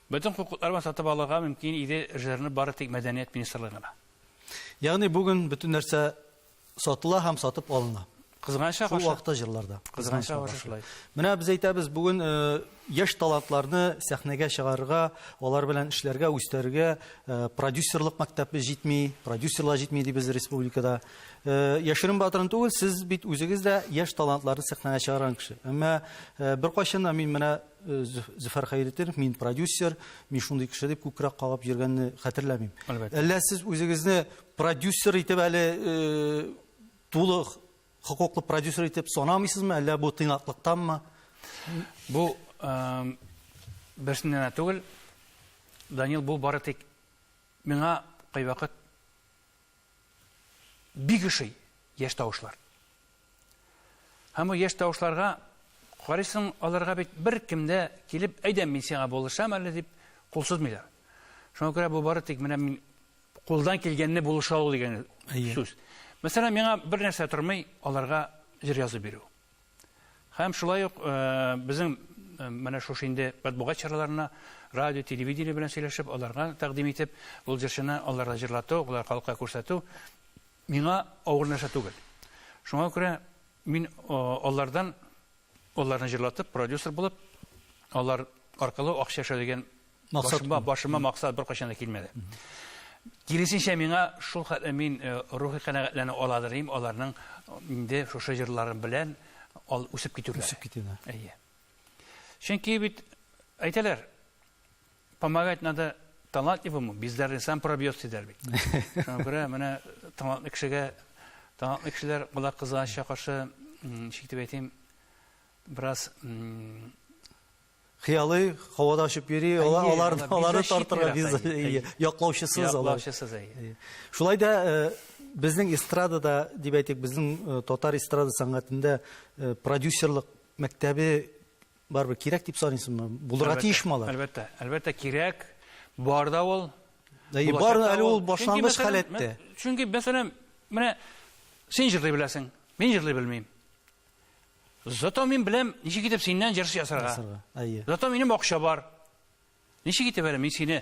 Бөтен хокукларны сатып алырга мөмкин иде җырны бары тик мәдәният министрлыгы гына. Ягъни бүген бөтен нәрсә сатыла һәм сатып алына. Кызганычка Шул каршы. вакытта җырларда. Кызганычка каршы шулай. Менә без әйтәбез, бүген яшь талантларны сәхнәгә чыгарырга, алар белән эшләргә, үстерергә продюсерлык мәктәбе җитми, продюсерлар җитми дибез республикада. Яшерен батырын түгел, сез бит үзегез дә яшь талантларны сәхнәгә чыгарган кеше. Әмма беркайчан да мин менә Зөфәр Хәйретдинов, мин продюсер, мин шундый кеше дип күкрәк кагып йөргәнне хәтерләмим. Әлбәттә. Әллә сез үзегезне продюсер итеп әле тулы хокуклы продюсер итеп санамыйсызмы, әллә бу тыйнаклыктанмы? Бу берсеннән дә түгел. Данил, бу бары тик миңа кайвакыт бик ошый яшь тавышлар. Һәм бу яшь тавышларга карыйсың, аларга бит бер кем дә килеп, әйдә, мин сиңа булышам әле дип кул сузмыйлар. Шуңа күрә бу бары тик менә мин кулдан килгәнне булыша алу дигән сүз. Мәсәлән, миңа бер нәрсә тормый, аларга җыр язып бирү. Һәм шулай ук безнең менә шушы инде матбугат чараларына, радио, телевидение белән сөйләшеп, аларга тәкъдим итеп, ул җырчыны аларга җырлату, алар халыкка күрсәтү миңа авыр нәрсә түгел. Шуңа күрә мин алардан аларны җырлатып, продюсер булып, алар аркылы акча эшләү дигән Максат башыма максат беркайчан да килмәде. Киресенчә, миңа шул хәтле мин рухи канәгатьләнү аладыр идем, аларның инде шушы җырларым белән ал үсеп китүләре. Үсеп китүләре. Әйе. Чөнки бит әйтәләр, помогать надо талантливому, бездарный сам пробьется диләр бит. Шуңа күрә менә талантлы кешегә, талантлы кешеләр болар кызганычка каршы, ничек дип әйтим, бераз хыялый һавада очып йөри, алар аларны тартырга яклаучысыз алар. Яклаучысыз, әйе. Шулай да безнең эстрадада, дип әйтик, безнең татар эстрада сәнгатендә продюсерлык мәктәбе барыбер кирәк дип саныйсызмы? Булырга тиешме алар? Әлбәттә, әлбәттә кирәк. Бар да ул. Әйе, бар әле ул башлангыч халәттә. Чөнки, мәсәлән, менә син җырлый беләсең, мин җырлый белмим. Зато мин беләм, ничек итеп синнән җырчы ясарга. Әйе. Зато минем акча бар. Ничек итеп әле мин сине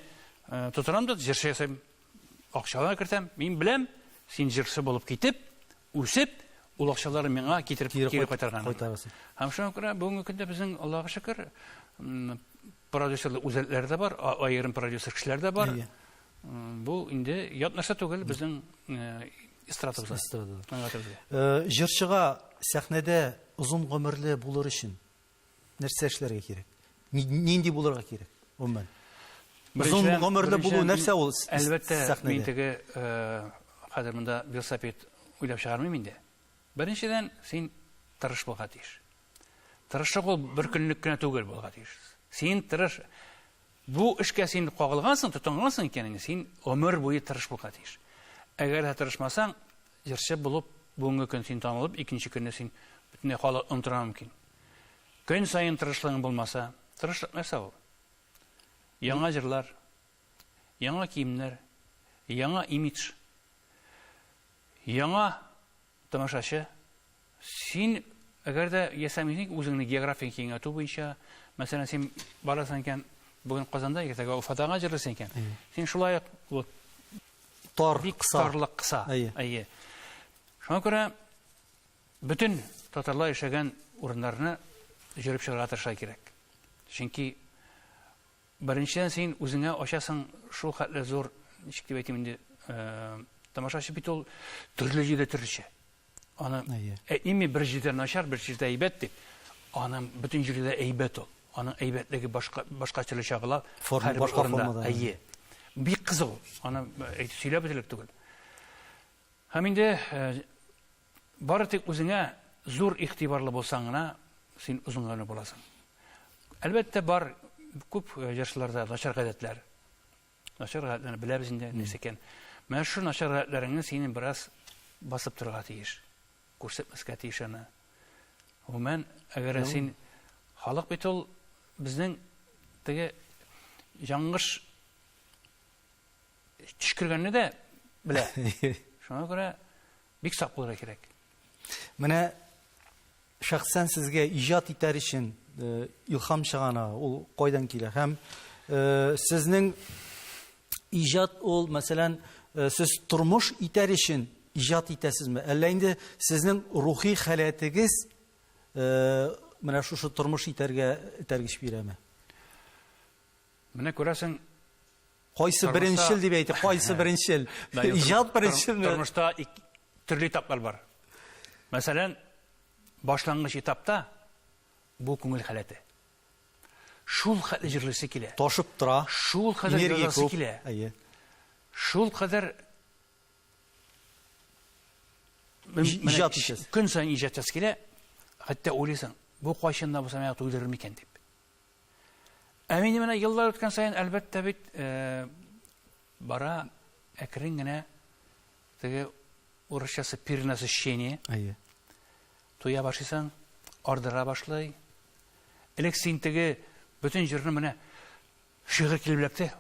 тотынам да җырчы ясыйм. Акчалар кертәм. Мин беләм, син җырчы булып китеп, үсеп, Ул акчаларны миңа китереп кире кайтарган. Кайтарасың. Һәм шуңа күрә бүгенге көндә безнең, Аллага шөкер, продюсерлык үзәкләре дә бар, аерым продюсер кешеләр дә бар. Бу инде ят нәрсә түгел безнең эстрадабызда. Эстрадада. Җырчыга сәхнәдә озын гомерле булыр өчен нәрсә эшләргә кирәк? Нинди булырга кирәк, гомумән? Озын гомерле булу нәрсә ул? Әлбәттә, мин теге хәзер монда велосипед уйлап чыгармыйм инде. Беренчедән, син тырыш булырга тиеш. Тырышлык ул бер көнлек кенә түгел булырга тиеш. Син тырыш. Бу эшкә син кагылгансың, тотынгансың икән инде, син гомер буе тырыш булырга тиеш. Әгәр дә тырышмасаң, җырчы булып, бүгенге көн син танылып, икенче көнне син бөтенләй халык онытырга мөмкин. Көн саен тырышлыгың булмаса, тырышлык нәрсә ул? Яңа җырлар, яңа киемнәр, яңа имидж, яңа тамашачы. Син, әгәр дә ясамыйсың үзеңне география киңәйтү буенча, мәсәлән, син барасың икән, бүген Казанда, иртәгә Уфада гына җырлыйсың икән. Син шулай ук вот тар, бик кыса. Тарлык кыса. Әйе. Әйе. Шуңа күрә бөтен татарлар яшәгән урыннарны җөреп чыгарга тырышырга кирәк. Чөнки беренчедән син үзеңә ачасың шул хәтле зур, ничек дип әйтим инде, тамашачы бит ул төрле җирдә төрлечә. Аны әйтмим мин бер җирдә начар, бер җирдә әйбәт дип. Аның бөтен җирдә әйбәт ул. Аның әйбәтлеге башка башка төрле чагыла. Форма, башка формада. Әйе. Бик кызык ул. Аны әйтеп сөйләп бетерерлек түгел. Һәм инде бары тик үзеңә зур игътибарлы булсаң гына син озын гомерле буласың. Әлбәттә, бар күп җырчыларда начар гадәтләр. Начар гадәтләрне беләбез инде, нәрсә икән. Менә шушы начар гадәтләреңне синең бераз басып торырга тиеш. Күрсәтмәскә тиеш аны. Гомумән, әгәр син халык бит ул безнең теге яңгыш төшкергәнне дә белә. Шуңа күрә бик сак булырга кирәк. Менә шәхсән сезгә иҗат итәр өчен илһам чыганагы ул кайдан килә? Һәм сезнең иҗат ул, мәсәлән, сез тормыш итәр өчен иҗат итәсезме? Әллә инде сезнең рухи халәтегез менә шушы тормыш итәргә этәргеч бирәме? Менә күрәсең, Кайсы беренчел дип әйтеп, кайсы беренчел? Иҗат беренчелме? Тормышта төрле этаплар бар. Мәсәлән, башлангыч этапта бу күңел халәте. Шул хәтле җырлыйсы килә. Ташып тора. Шул кадәр җырлыйсы килә. Әйе. Шул кадәр иҗат итәсе. Көн саен иҗат итәсе килә. Хәтта уйлыйсың, бу кайчан да булса миңа туйдырыр микән дип. Ә мин менә еллар үткән саен, әлбәттә бит, бара әкрен генә теге урысчасы перенасыщение. Әйе. Туя башлыйсың, ардыра башлый. Элек син теге бөтен җырны менә шигырь килеп эләкте.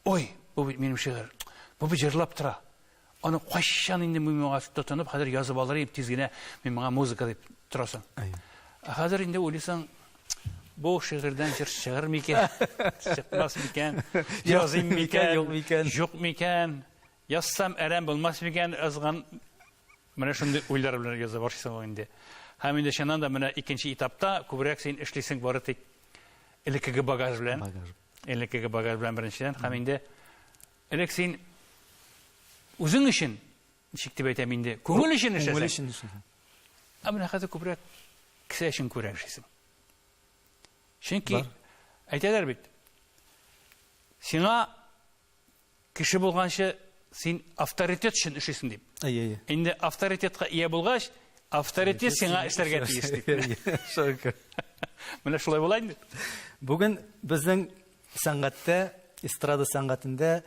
Ой, бу бит минем шигырь. Бу бит җырлап тора. Аны кайчан инде мин моңа тотынып, хәзер язып алыр идем, тиз генә мин моңа музыка дип торасың. Ә хәзер инде уйлыйсың, бу шигырьдән җыр чыгыр микән, чыкмас микән, языйм микән, юк микән, юк микән, язсам әрәм булмас микән, язган менә шундый уйлар белән яза башлыйсың инде. Һәм инде чыннан да менә икенче этапта күбрәк син эшлисең бары тик элеккеге багаж белән. Элеккеге багаж белән беренчедән һәм инде Элек син үзең өчен, ничек дип әйтәм инде, күңел өчен эшләсәң. Күңел өчен эшләсәң. Ә менә хәзер күбрәк кесә өчен күбрәк эшлисең. Чөнки әйтәләр бит, сиңа кеше булганчы син авторитет өчен эшлисең дип. Әйе, әйе. Инде авторитетка ия булгач, авторитет сиңа эшләргә тиеш дип. Шөкер. Менә шулай була инде. Бүген безнең Сәнгатьтә, эстрада сәнгатендә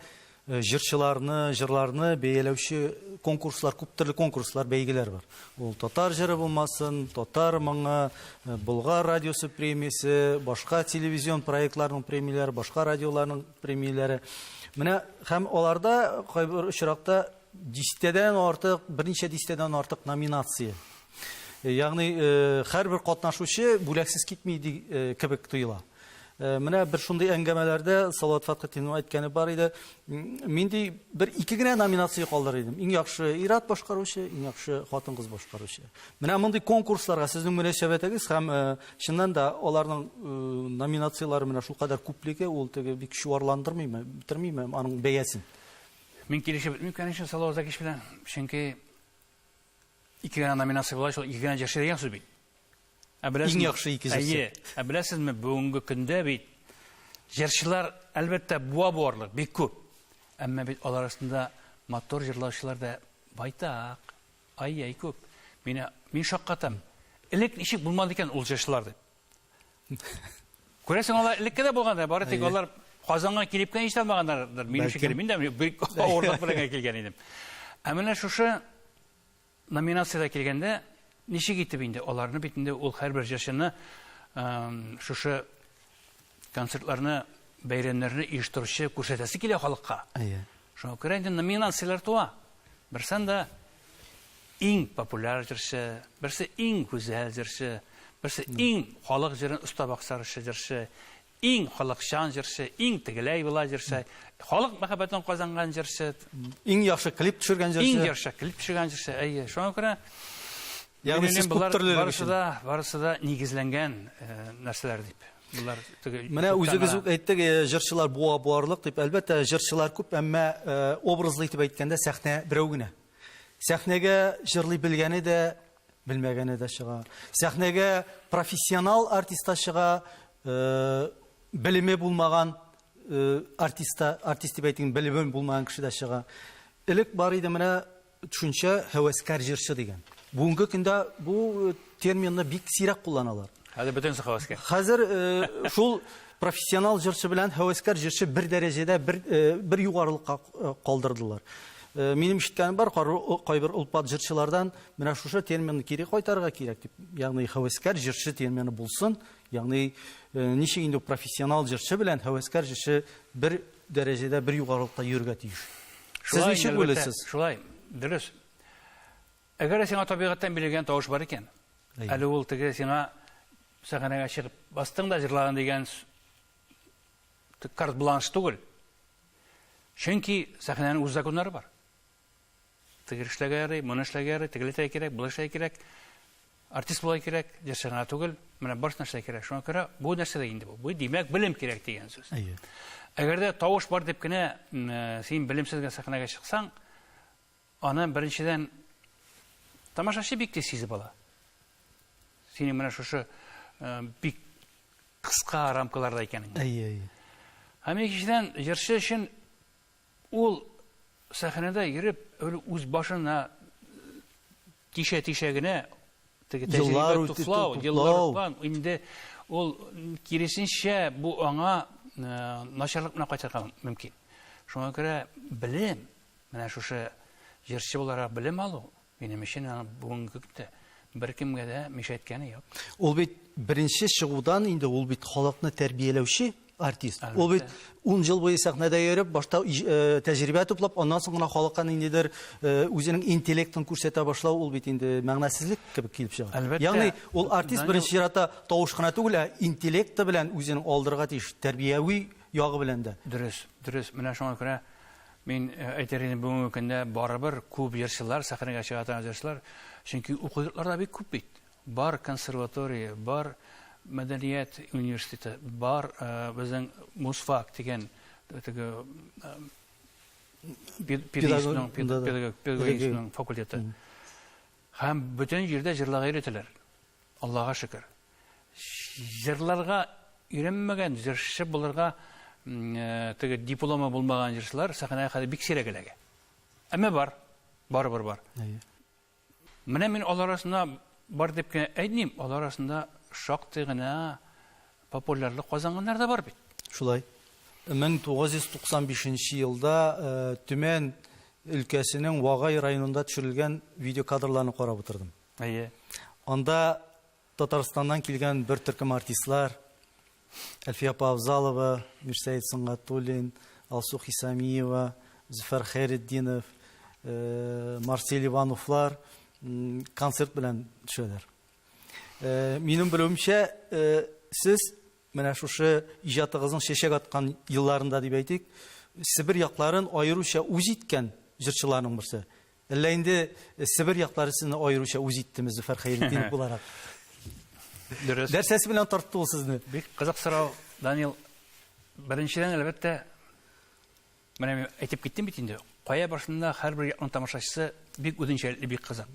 җырчыларны, җырларны бәяләүче конкурслар, күп төрле конкурслар, бәйгеләр бар. Ул татар җыры булмасын, татар моңы, Болгар радиосы премиясе, башка телевизион проектларның премияләре, башка радиоларның премияләре. Менә һәм аларда кайбер очракта дистәдән артык, берничә дистәдән артык номинация. Ягъни һәрбер катнашучы бүләксез китми кебек тоела. Менә бер шундый әңгәмәләрдә Салават Фәтхетдинов әйткәне бар иде. Мин ди бер ике генә номинация калдырыр идем. Иң яхшы ир-ат башкаручы, иң яхшы хатын-кыз башкаручы. Менә мондый конкурсларга сезнең мөнәсәбәтегез һәм чыннан да аларның номинацияләре менә шулкадәр күплеге, ул теге бик чуарландырмыймы, бетермиме аның бәясен? Мин килешеп бетмим, конечно, Салават Закич белән. Чөнки ике генә номинация була, шул ике генә җырчы дигән сүз бит. Ә беләсезме? Иң яхшы ике җырчы. Әйе. Ә беләсезме, бүгенге көндә бит җырчылар, әлбәттә, буа буарлык, бик күп. Әмма бит алар арасында матур җырлаучылар да байтак. Ай-яй күп. Мине мин шаккатам. Элек ничек булмады икән ул җырчылар дип. Күрәсең, алар элекке дә булгандыр, бары тик алар Казанга килеп кенә ишетә алмаганнардыр, минем шикелле. Мин дә бик авырлык белән генә килгән идем. Ә менә шушы Номинациядә килгәндә, ничек итеп инде аларны бит инде ул һәрбер җырчыны шушы концертларны, бәйрәмнәрне оештыручы күрсәтәсе килә халыкка. Әйе. Шуңа күрә инде номинацияләр туа. Берсен дә иң популяр җырчы, берсе иң гүзәл җырчы, берсе иң халык җырын оста башкаручы җырчы, Иң халыкчан җырчы, иң тегеләй болай җырчы, халык мәхәббәтен казанган җырчы. Иң яхшы клип төшергән җырчы. Иң яхшы клип төшергән җырчы, әйе. Шуңа күрә Ягъни сез күп төрлелек барысы да, барысы да нигезләнгән э, нәрсәләр дип. Болар теге Менә үзегез үк әйттек, э, җырчылар буа буарлык дип. Әлбәттә, җырчылар күп, әмма э, образлы итеп әйткәндә сәхнә берәү генә. Сәхнәгә җырлый белгәне дә, белмәгәне дә чыга. Сәхнәгә профессионал артист та чыга, э, белеме булмаган э, артист та, артист дип әйтик, белеме булмаган кеше дә чыга. Элек бар иде менә төшенчә һәвәскәр җырчы дигән. Бүгенге көндә бу э, терминны бик сирәк кулланалар. Хәзер бөтенесе һәвәскәр. Хәзер э, шул профессионал җырчы белән һәвәскәр җырчы бер дәрәҗәдә, бер, э, бер югарылыкка э, калдырдылар. Э, минем ишеткәнем бар, кайбер олпат җырчылардан менә шушы терминны кире кайтарырга кирәк дип. Ягъни һәвәскәр җырчы термины булсын, ягъни э, ничек инде профессионал җырчы белән һәвәскәр җырчы бер дәрәҗәдә, бер югарылыкта йөрергә тиеш. Сез ничек уйлыйсыз? Шулай, дөрес. Әгәр сиңа табигатьтән бирелгән тавыш бар икән, әле ул теге сиңа сәхнәгә чыгып бастың да җырладың дигән карт-бланш түгел. Чөнки сәхнәнең үз законнары бар. Теге эшләргә ярый, моны эшләргә ярый, тегеле эшләргә кирәк, болай эшләргә кирәк. Артист булай кирәк, җырчы гына түгел, менә барысын эшләргә кирәк. Шуңа күрә бу нәрсә дә инде бу. Бу димәк белем кирәк дигән сүз. Әйе. Әгәр дә тавыш бар дип кенә э, син белемсез генә сәхнәгә чыксаң, аны беренчедән тамашачы бик тиз сизеп ала. Синең менә шушы э, бик кыска рамкаларда икәнеңне. Әйе, әйе. Һәм икенчедән, җырчы өчен ул сәхнәдә йөреп, ул үз башына тишә-тишә генә теге тәҗрибә туплау, еллар туплау, инде ул киресенчә бу аңа э, начарлык белән кайтырга мөмкин. Шуңа күрә белем, менә шушы җырчы буларак белем алу, Минем өчен аны бүгенге көндә беркемгә дә мишәйткәне юк. Ул бит беренче чыгудан инде ул бит халыкны тәрбияләүче артист. Ул бит 10 ел буе сәхнәдә йөреп, башта э, тәҗрибә туплап, аннан соң гына халыкка ниндидер э, үзенең интеллектын күрсәтә башлау ул бит инде мәгънәсезлек кебек килеп чыга. Әлбәттә. Ягъни ул артист беренче чиратта тавыш кына түгел, ә интеллекты белән үзен алдырырга тиеш, тәрбияви ягы белән дә. Дөрес, дөрес. Менә шуңа күрә Мин әйтер идем, бүгенге көндә барыбер күп җырчылар, сәхнәгә чыга торган җырчылар, чөнки уку йортлары да бик күп бит. Бар консерватория, бар мәдәният университеты, бар безнең Мусфак дигән теге педагогический факультеты. Һәм бөтен җирдә җырларга өйрәтәләр. Аллага шөкер. Җырларга өйрәнмәгән, җырчы булырга э, теге дипломы булмаган җырчылар сәхнәгә хәзер бик сирәк эләгә. Әмма бар, барыбер бар. Менә мин алар арасында бар дип кенә әйтмим, алар арасында шактый гына популярлык казанганнар да бар бит. Шулай. 1995 елда э, Төмән өлкәсенең Вагай районында төшерелгән видеокадрларны карап утырдым. Әйе. Анда Татарстаннан килгән бер төркем артистлар, Әлфия апа Авзалова, Мирсәет Сөнгатуллин, Алсу Хисамиева, Зөфәр Хәйретдинов, э, Марсель Ивановлар концерт белән төшәләр. Э, минем белүемчә, э, сез менә шушы иҗатыгызның чәчәк аткан елларында дип әйтик, Себер якларын аеруча үз иткән җырчыларның берсе. Әллә инде Себер яклары сезне аеруча үз иттеме, Зөфәр Хәйретдинов буларак? Дөрес. Нәрсәсе белән тартты ул сезне? Бик кызык сорау, Данил. Беренчедән, әлбәттә, Менә мин әйтеп киттем бит инде, кая барсын да һәрбер якның тамашачысы бик үзенчәлекле, бик кызык.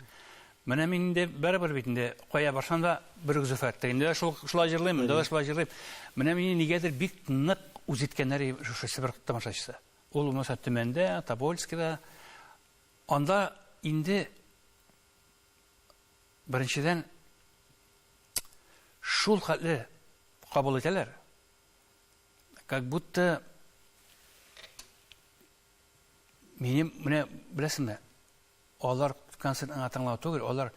Менә мин инде барыбер бит инде кая барсам да бер үк Зөфәр. Тегендә дә шул шулай җырлыйм, монда да шулай җырлыйм. Менә мине нигәдер бик нык үз иткәннәр шушы Себер тамашачысы. Ул булмаса Төмәндә, Тобольскида. Анда инде беренчедән шул хәтле кабул итәләр. Как будто минем менә беләсеңме, алар концерт аңа тыңлау түгел, алар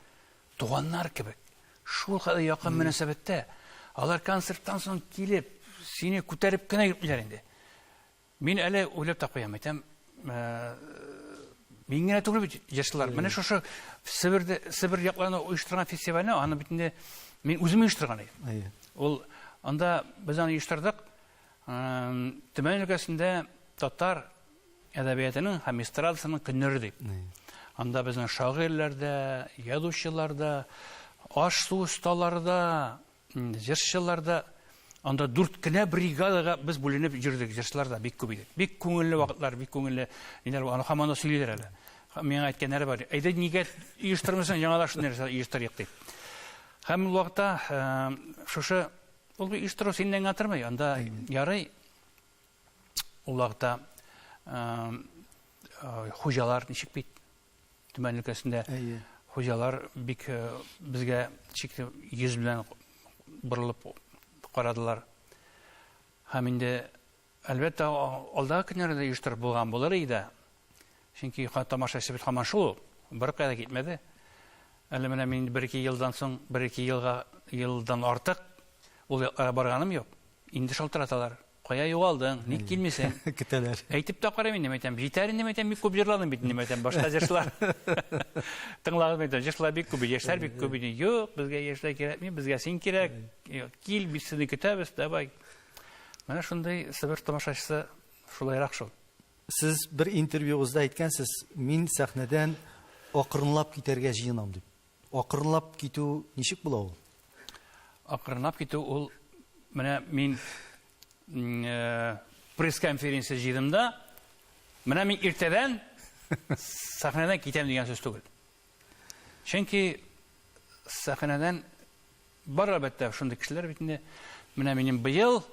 туганнар кебек. Шул кадәр якын мөнәсәбәттә. Алар концерттан соң килеп, сине күтәреп кенә йөртмиләр инде. Мин әле уйлап та куям, әйтәм, мин генә түгел бит җырчылар. Менә шушы Себердә, Себер якларында оештырган фестивальне, аны бит инде мин үзем оештырган идем. Ул анда без аны оештырдык. Төмән өлкәсендә татар әдәбиятының һәм эстрадасының көннәре дип. Анда безнең шагыйрьләр дә, язучылар да, аш-су осталары да, Җырчылар да анда дүрт кенә бригадага без бүленеп йөрдек, җырчылар да бик күп иде. Бик күңелле вакытлар, бик күңелле ниләр, аны һаман да сөйлиләр әле. Миңа әйткәннәре бар, әйдә нигә оештырмыйсың, яңадан шундый нәрсә оештырыйк дип. Һәм ул вакытта шушы ул оештыру синнән генә тормый, анда ярый ул вакытта хуҗалар ничек бит Төмән өлкәсендә хуҗалар бик безгә чикле йөз белән борылып карадылар. Һәм инде, әлбәттә, алдагы көннәрдә дә оештырып булган булыр иде. Чөнки тамашачы бит һаман шул ул, беркая да китмәде. Әле менә мин бер-ике елдан соң, бер-ике елга, елдан артык ул якларга барганым юк. Инде шалтыраталар. Кая югалдың? Ник килмисең? Көтәләр. Әйтеп тә карыйм инде, әйтәм, җитәр инде, әйтәм, бик күп җырладым бит инде, әйтәм, башка җырчылар. Тыңлагыз, әйтәм, җырчылар бик күп, яшьләр бик күп инде. Юк, безгә яшьләр кирәкми, безгә син кирәк. Кил, без сине көтәбез, давай. Менә шундый Себер тамашачысы шулайрак шул. Сез бер интервьюгызда әйткәнсез, мин сәхнәдән акрынлап китәргә җыенам дип. Акрынлап китү ничек була ул? Акрынлап китү ул менә мин э, пресс-конференция җыйдым да, менә мин иртәдән сәхнәдән китәм дигән сүз түгел. Чөнки сәхнәдән бар әлбәттә шундый кешеләр бит инде. Менә минем быел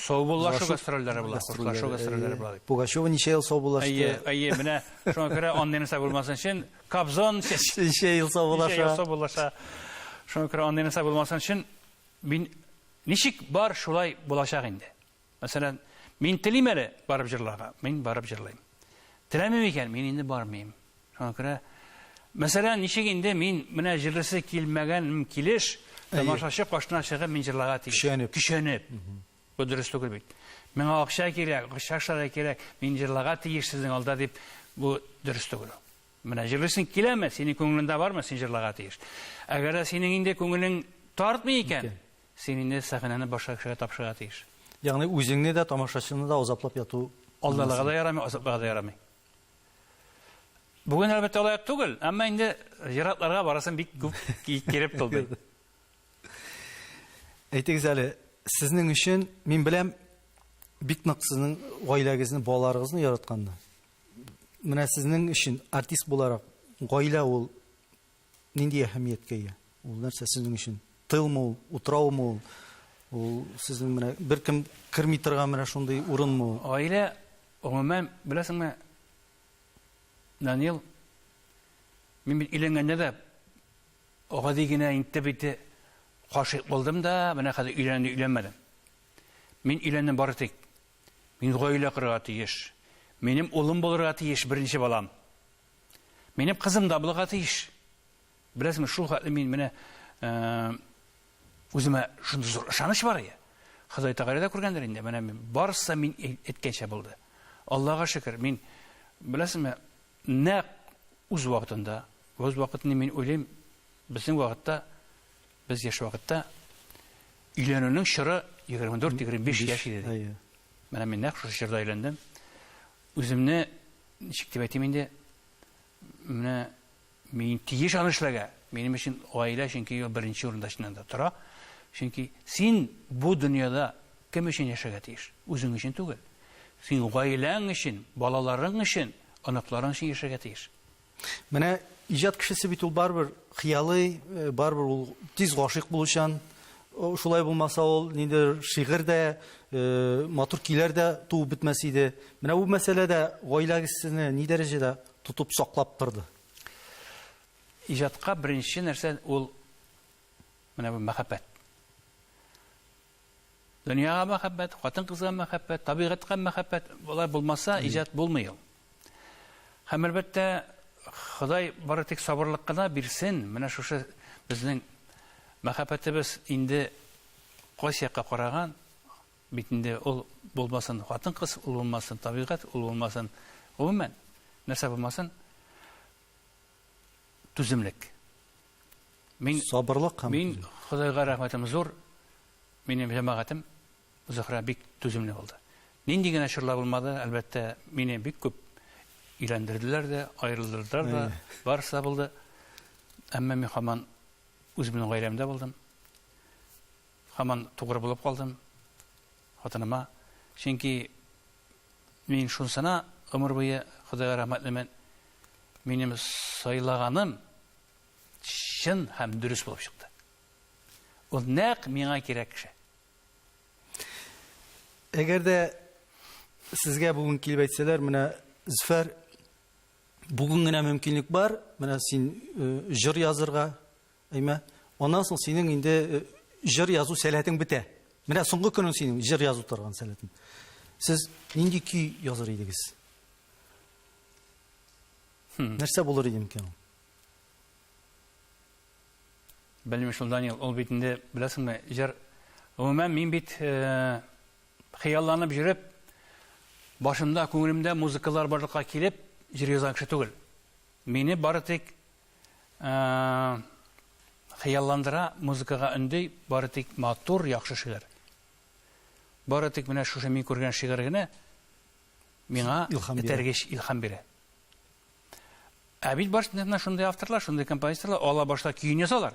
Саубуллашу гастрольләре була, хушлашу гастрольләре була дип. Пугачева ничә ел саубуллашты? Әйе, әйе, менә шуңа күрә андый нәрсә булмасын өчен Кобзон ничә ел саубуллаша. Ничә ел саубуллаша. Шуңа күрә андый нәрсә булмасын өчен мин ничек бар шулай булачак инде. Мәсәлән, мин телим әле барып җырларга, мин барып җырлыйм. Теләмим икән, мин инде бармыйм. Шуңа күрә, мәсәлән, ничек инде мин менә җырлыйсы килмәгән килеш, тамашачы каршына чыгып мин җырларга тиеш. Көчәнеп. Көчәнеп. Бу дөрес түгел бит. Миңа акча кирәк, акча эшләргә кирәк, мин җырларга тиеш сезнең алда дип, бу дөрес түгел. Менә җырлыйсың киләме, синең күңелеңдә бармы, син җырларга тиеш. Әгәр дә синең инде күңелең тартмый икән, син инде сәхнәне башка кешегә тапшырырга тиеш. Ягъни үзеңне дә, тамашачыны да азаплап яту. Алдаларга да ярамый, азапларга да ярамый. Бүген, әлбәттә, алай түгел, әмма инде зиратларга барасым бик күп киреп тулды. Әйтегез әле, сезнең өчен, мин беләм, бик нык сезнең гаиләгезне, балаларыгызны яратканны. Менә сезнең өчен артист буларак гаилә ул нинди әһәмияткә ия? Ул нәрсә сезнең өчен? Тылмы ул, утраумы ул? Ул сезнең менә беркем керми торган менә шундый урынмы ул? Гаилә, гомумән, беләсеңме, Данил, мин бит өйләнгәндә дә гади генә инде бит гашыйк булдым да, менә хәзер өйләнде, өйләнмәдем. Мин өйләндем бары тик мин гаилә корырга тиеш. Минем улым булырга тиеш, беренче балам. Минем кызым да булырга тиеш. Беләсеңме, шул хәтле мин менә үземә шундый зур ышаныч бар иде. Ходай Тәгалә дә күргәндер инде. Менә мин барысы мин әйткәнчә булды. Аллага шөкер, мин беләсеңме, нәкъ үз вакытында, үз вакытында мин уйлыйм, безнең вакытта, без яшь вакытта Өйләнүнең чоры 24-25 яшь иде. Ди. Менә мин нәкъ шушы чорда өйләндем. Үземне ничек дип әйтим инде, менә мин тиеш аны эшләргә. Минем өчен гаилә чөнки ул беренче урында чыннан да тора. Чөнки син бу дөньяда кем өчен яшәргә тиеш? Үзең өчен түгел. Син гаиләң өчен, балаларың өчен, оныкларың өчен яшәргә тиеш. Менә иҗат кешесе бит ул барыбер хыялый, э, барыбер ул тиз гашыйк булучан. Шулай булмаса ул ниндидер шигырь дә, э, матур көйләр дә туып бетмәс иде. Менә бу мәсьәләдә гаиләгез сезне ни дәрәҗәдә тотып саклап торды? Иҗатка беренче нәрсә ул менә бу мәхәббәт. Дөньяга мәхәббәт, хатын-кызга мәхәббәт, табигатькә мәхәббәт, болай булмаса, иҗат булмый ул. Һәм әлбәттә, Ходай бары тик сабырлык кына бирсен, менә шушы безнең мәхәббәтебез инде кайсы якка караган, бит инде ул булмасын хатын-кыз, ул булмасын табигать, ул булмасын гомумән, нәрсә булмасын, түземлек. Мин сабырлык һәм мин Ходайга рәхмәтем зур. Минем җәмәгатем Зөһрә бик түземле булды. Нинди генә чорлар булмады, әлбәттә, мине бик күп өйләндерделәр дә, аерылдырдылар да, барысы да булды. Әмма мин һаман үземнең гаиләмдә булдым. Һаман тугры булып калдым хатыныма. Чөнки мин шунысына гомер буе Ходайга рәхмәтлемен. Минем сайлаганым чын һәм дөрес булып чыкты. Ул нәкъ миңа кирәк кеше. Әгәр дә сезгә бүген килеп әйтсәләр, менә Зөфәр, бүген генә мөмкинлек бар, менә син э, җыр язырга, әйме? Аннан соң синең инде э, җыр язу сәләтең бетә. Менә соңгы көнең синең җыр язу торган сәләтең. Сез нинди көй языр идегез? Нәрсә булыр иде микән ул? Белмим шул, Данил, ул бит инде, беләсеңме, җыр. Гомумән, мин бит э, хыялланып йөреп, башымда, күңелемдә музыкалар барлыкка килеп, җыр язган кеше түгел. Мине бары тик э, хыялландыра, музыкага өнди, бары тик матур, яхшы шигырь. Бары тик менә шушы мин күргән шигырь генә миңа этәргеч, илһам бирә. Ә бит башта менә шундый авторлар, шундый композиторлар ала башта көен язалар.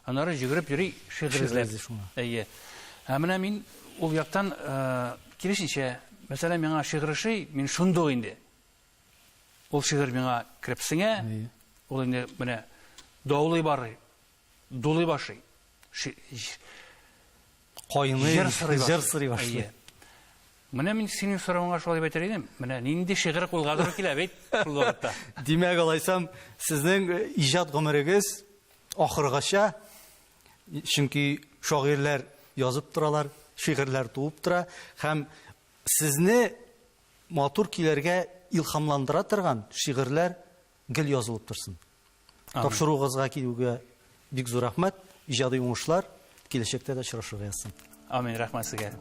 Аннары йөгереп йөри шигырь эзләп. Әйе. Ә менә мин ул яктан э, киресенчә, мәсәлән, миңа шигырь ошый, мин шундук инде. Ул шигырь миңа кереп сеңә, ул инде менә даулый барый, дулый башлый. Кайный, җыр сорый башлый. Җыр сорый башлый. Менә мин синең соравыңа шулай дип әйтер идем. Менә нинди шигырь кулга туры килә бит шул вакытта. Димәк, алайсам, сезнең э, иҗат гомерегез ахыргача, чөнки шагыйрьләр язып торалар, шигырьләр туып тора һәм сезне матур көйләргә илһамландыра торган шигырьләр гел язылып торсын. Тапшыруыгызга килүгә бик зур рәхмәт. Иҗади уңышлар, киләчәктә дә очрашырга язсын. Амин, рәхмәт сезгә.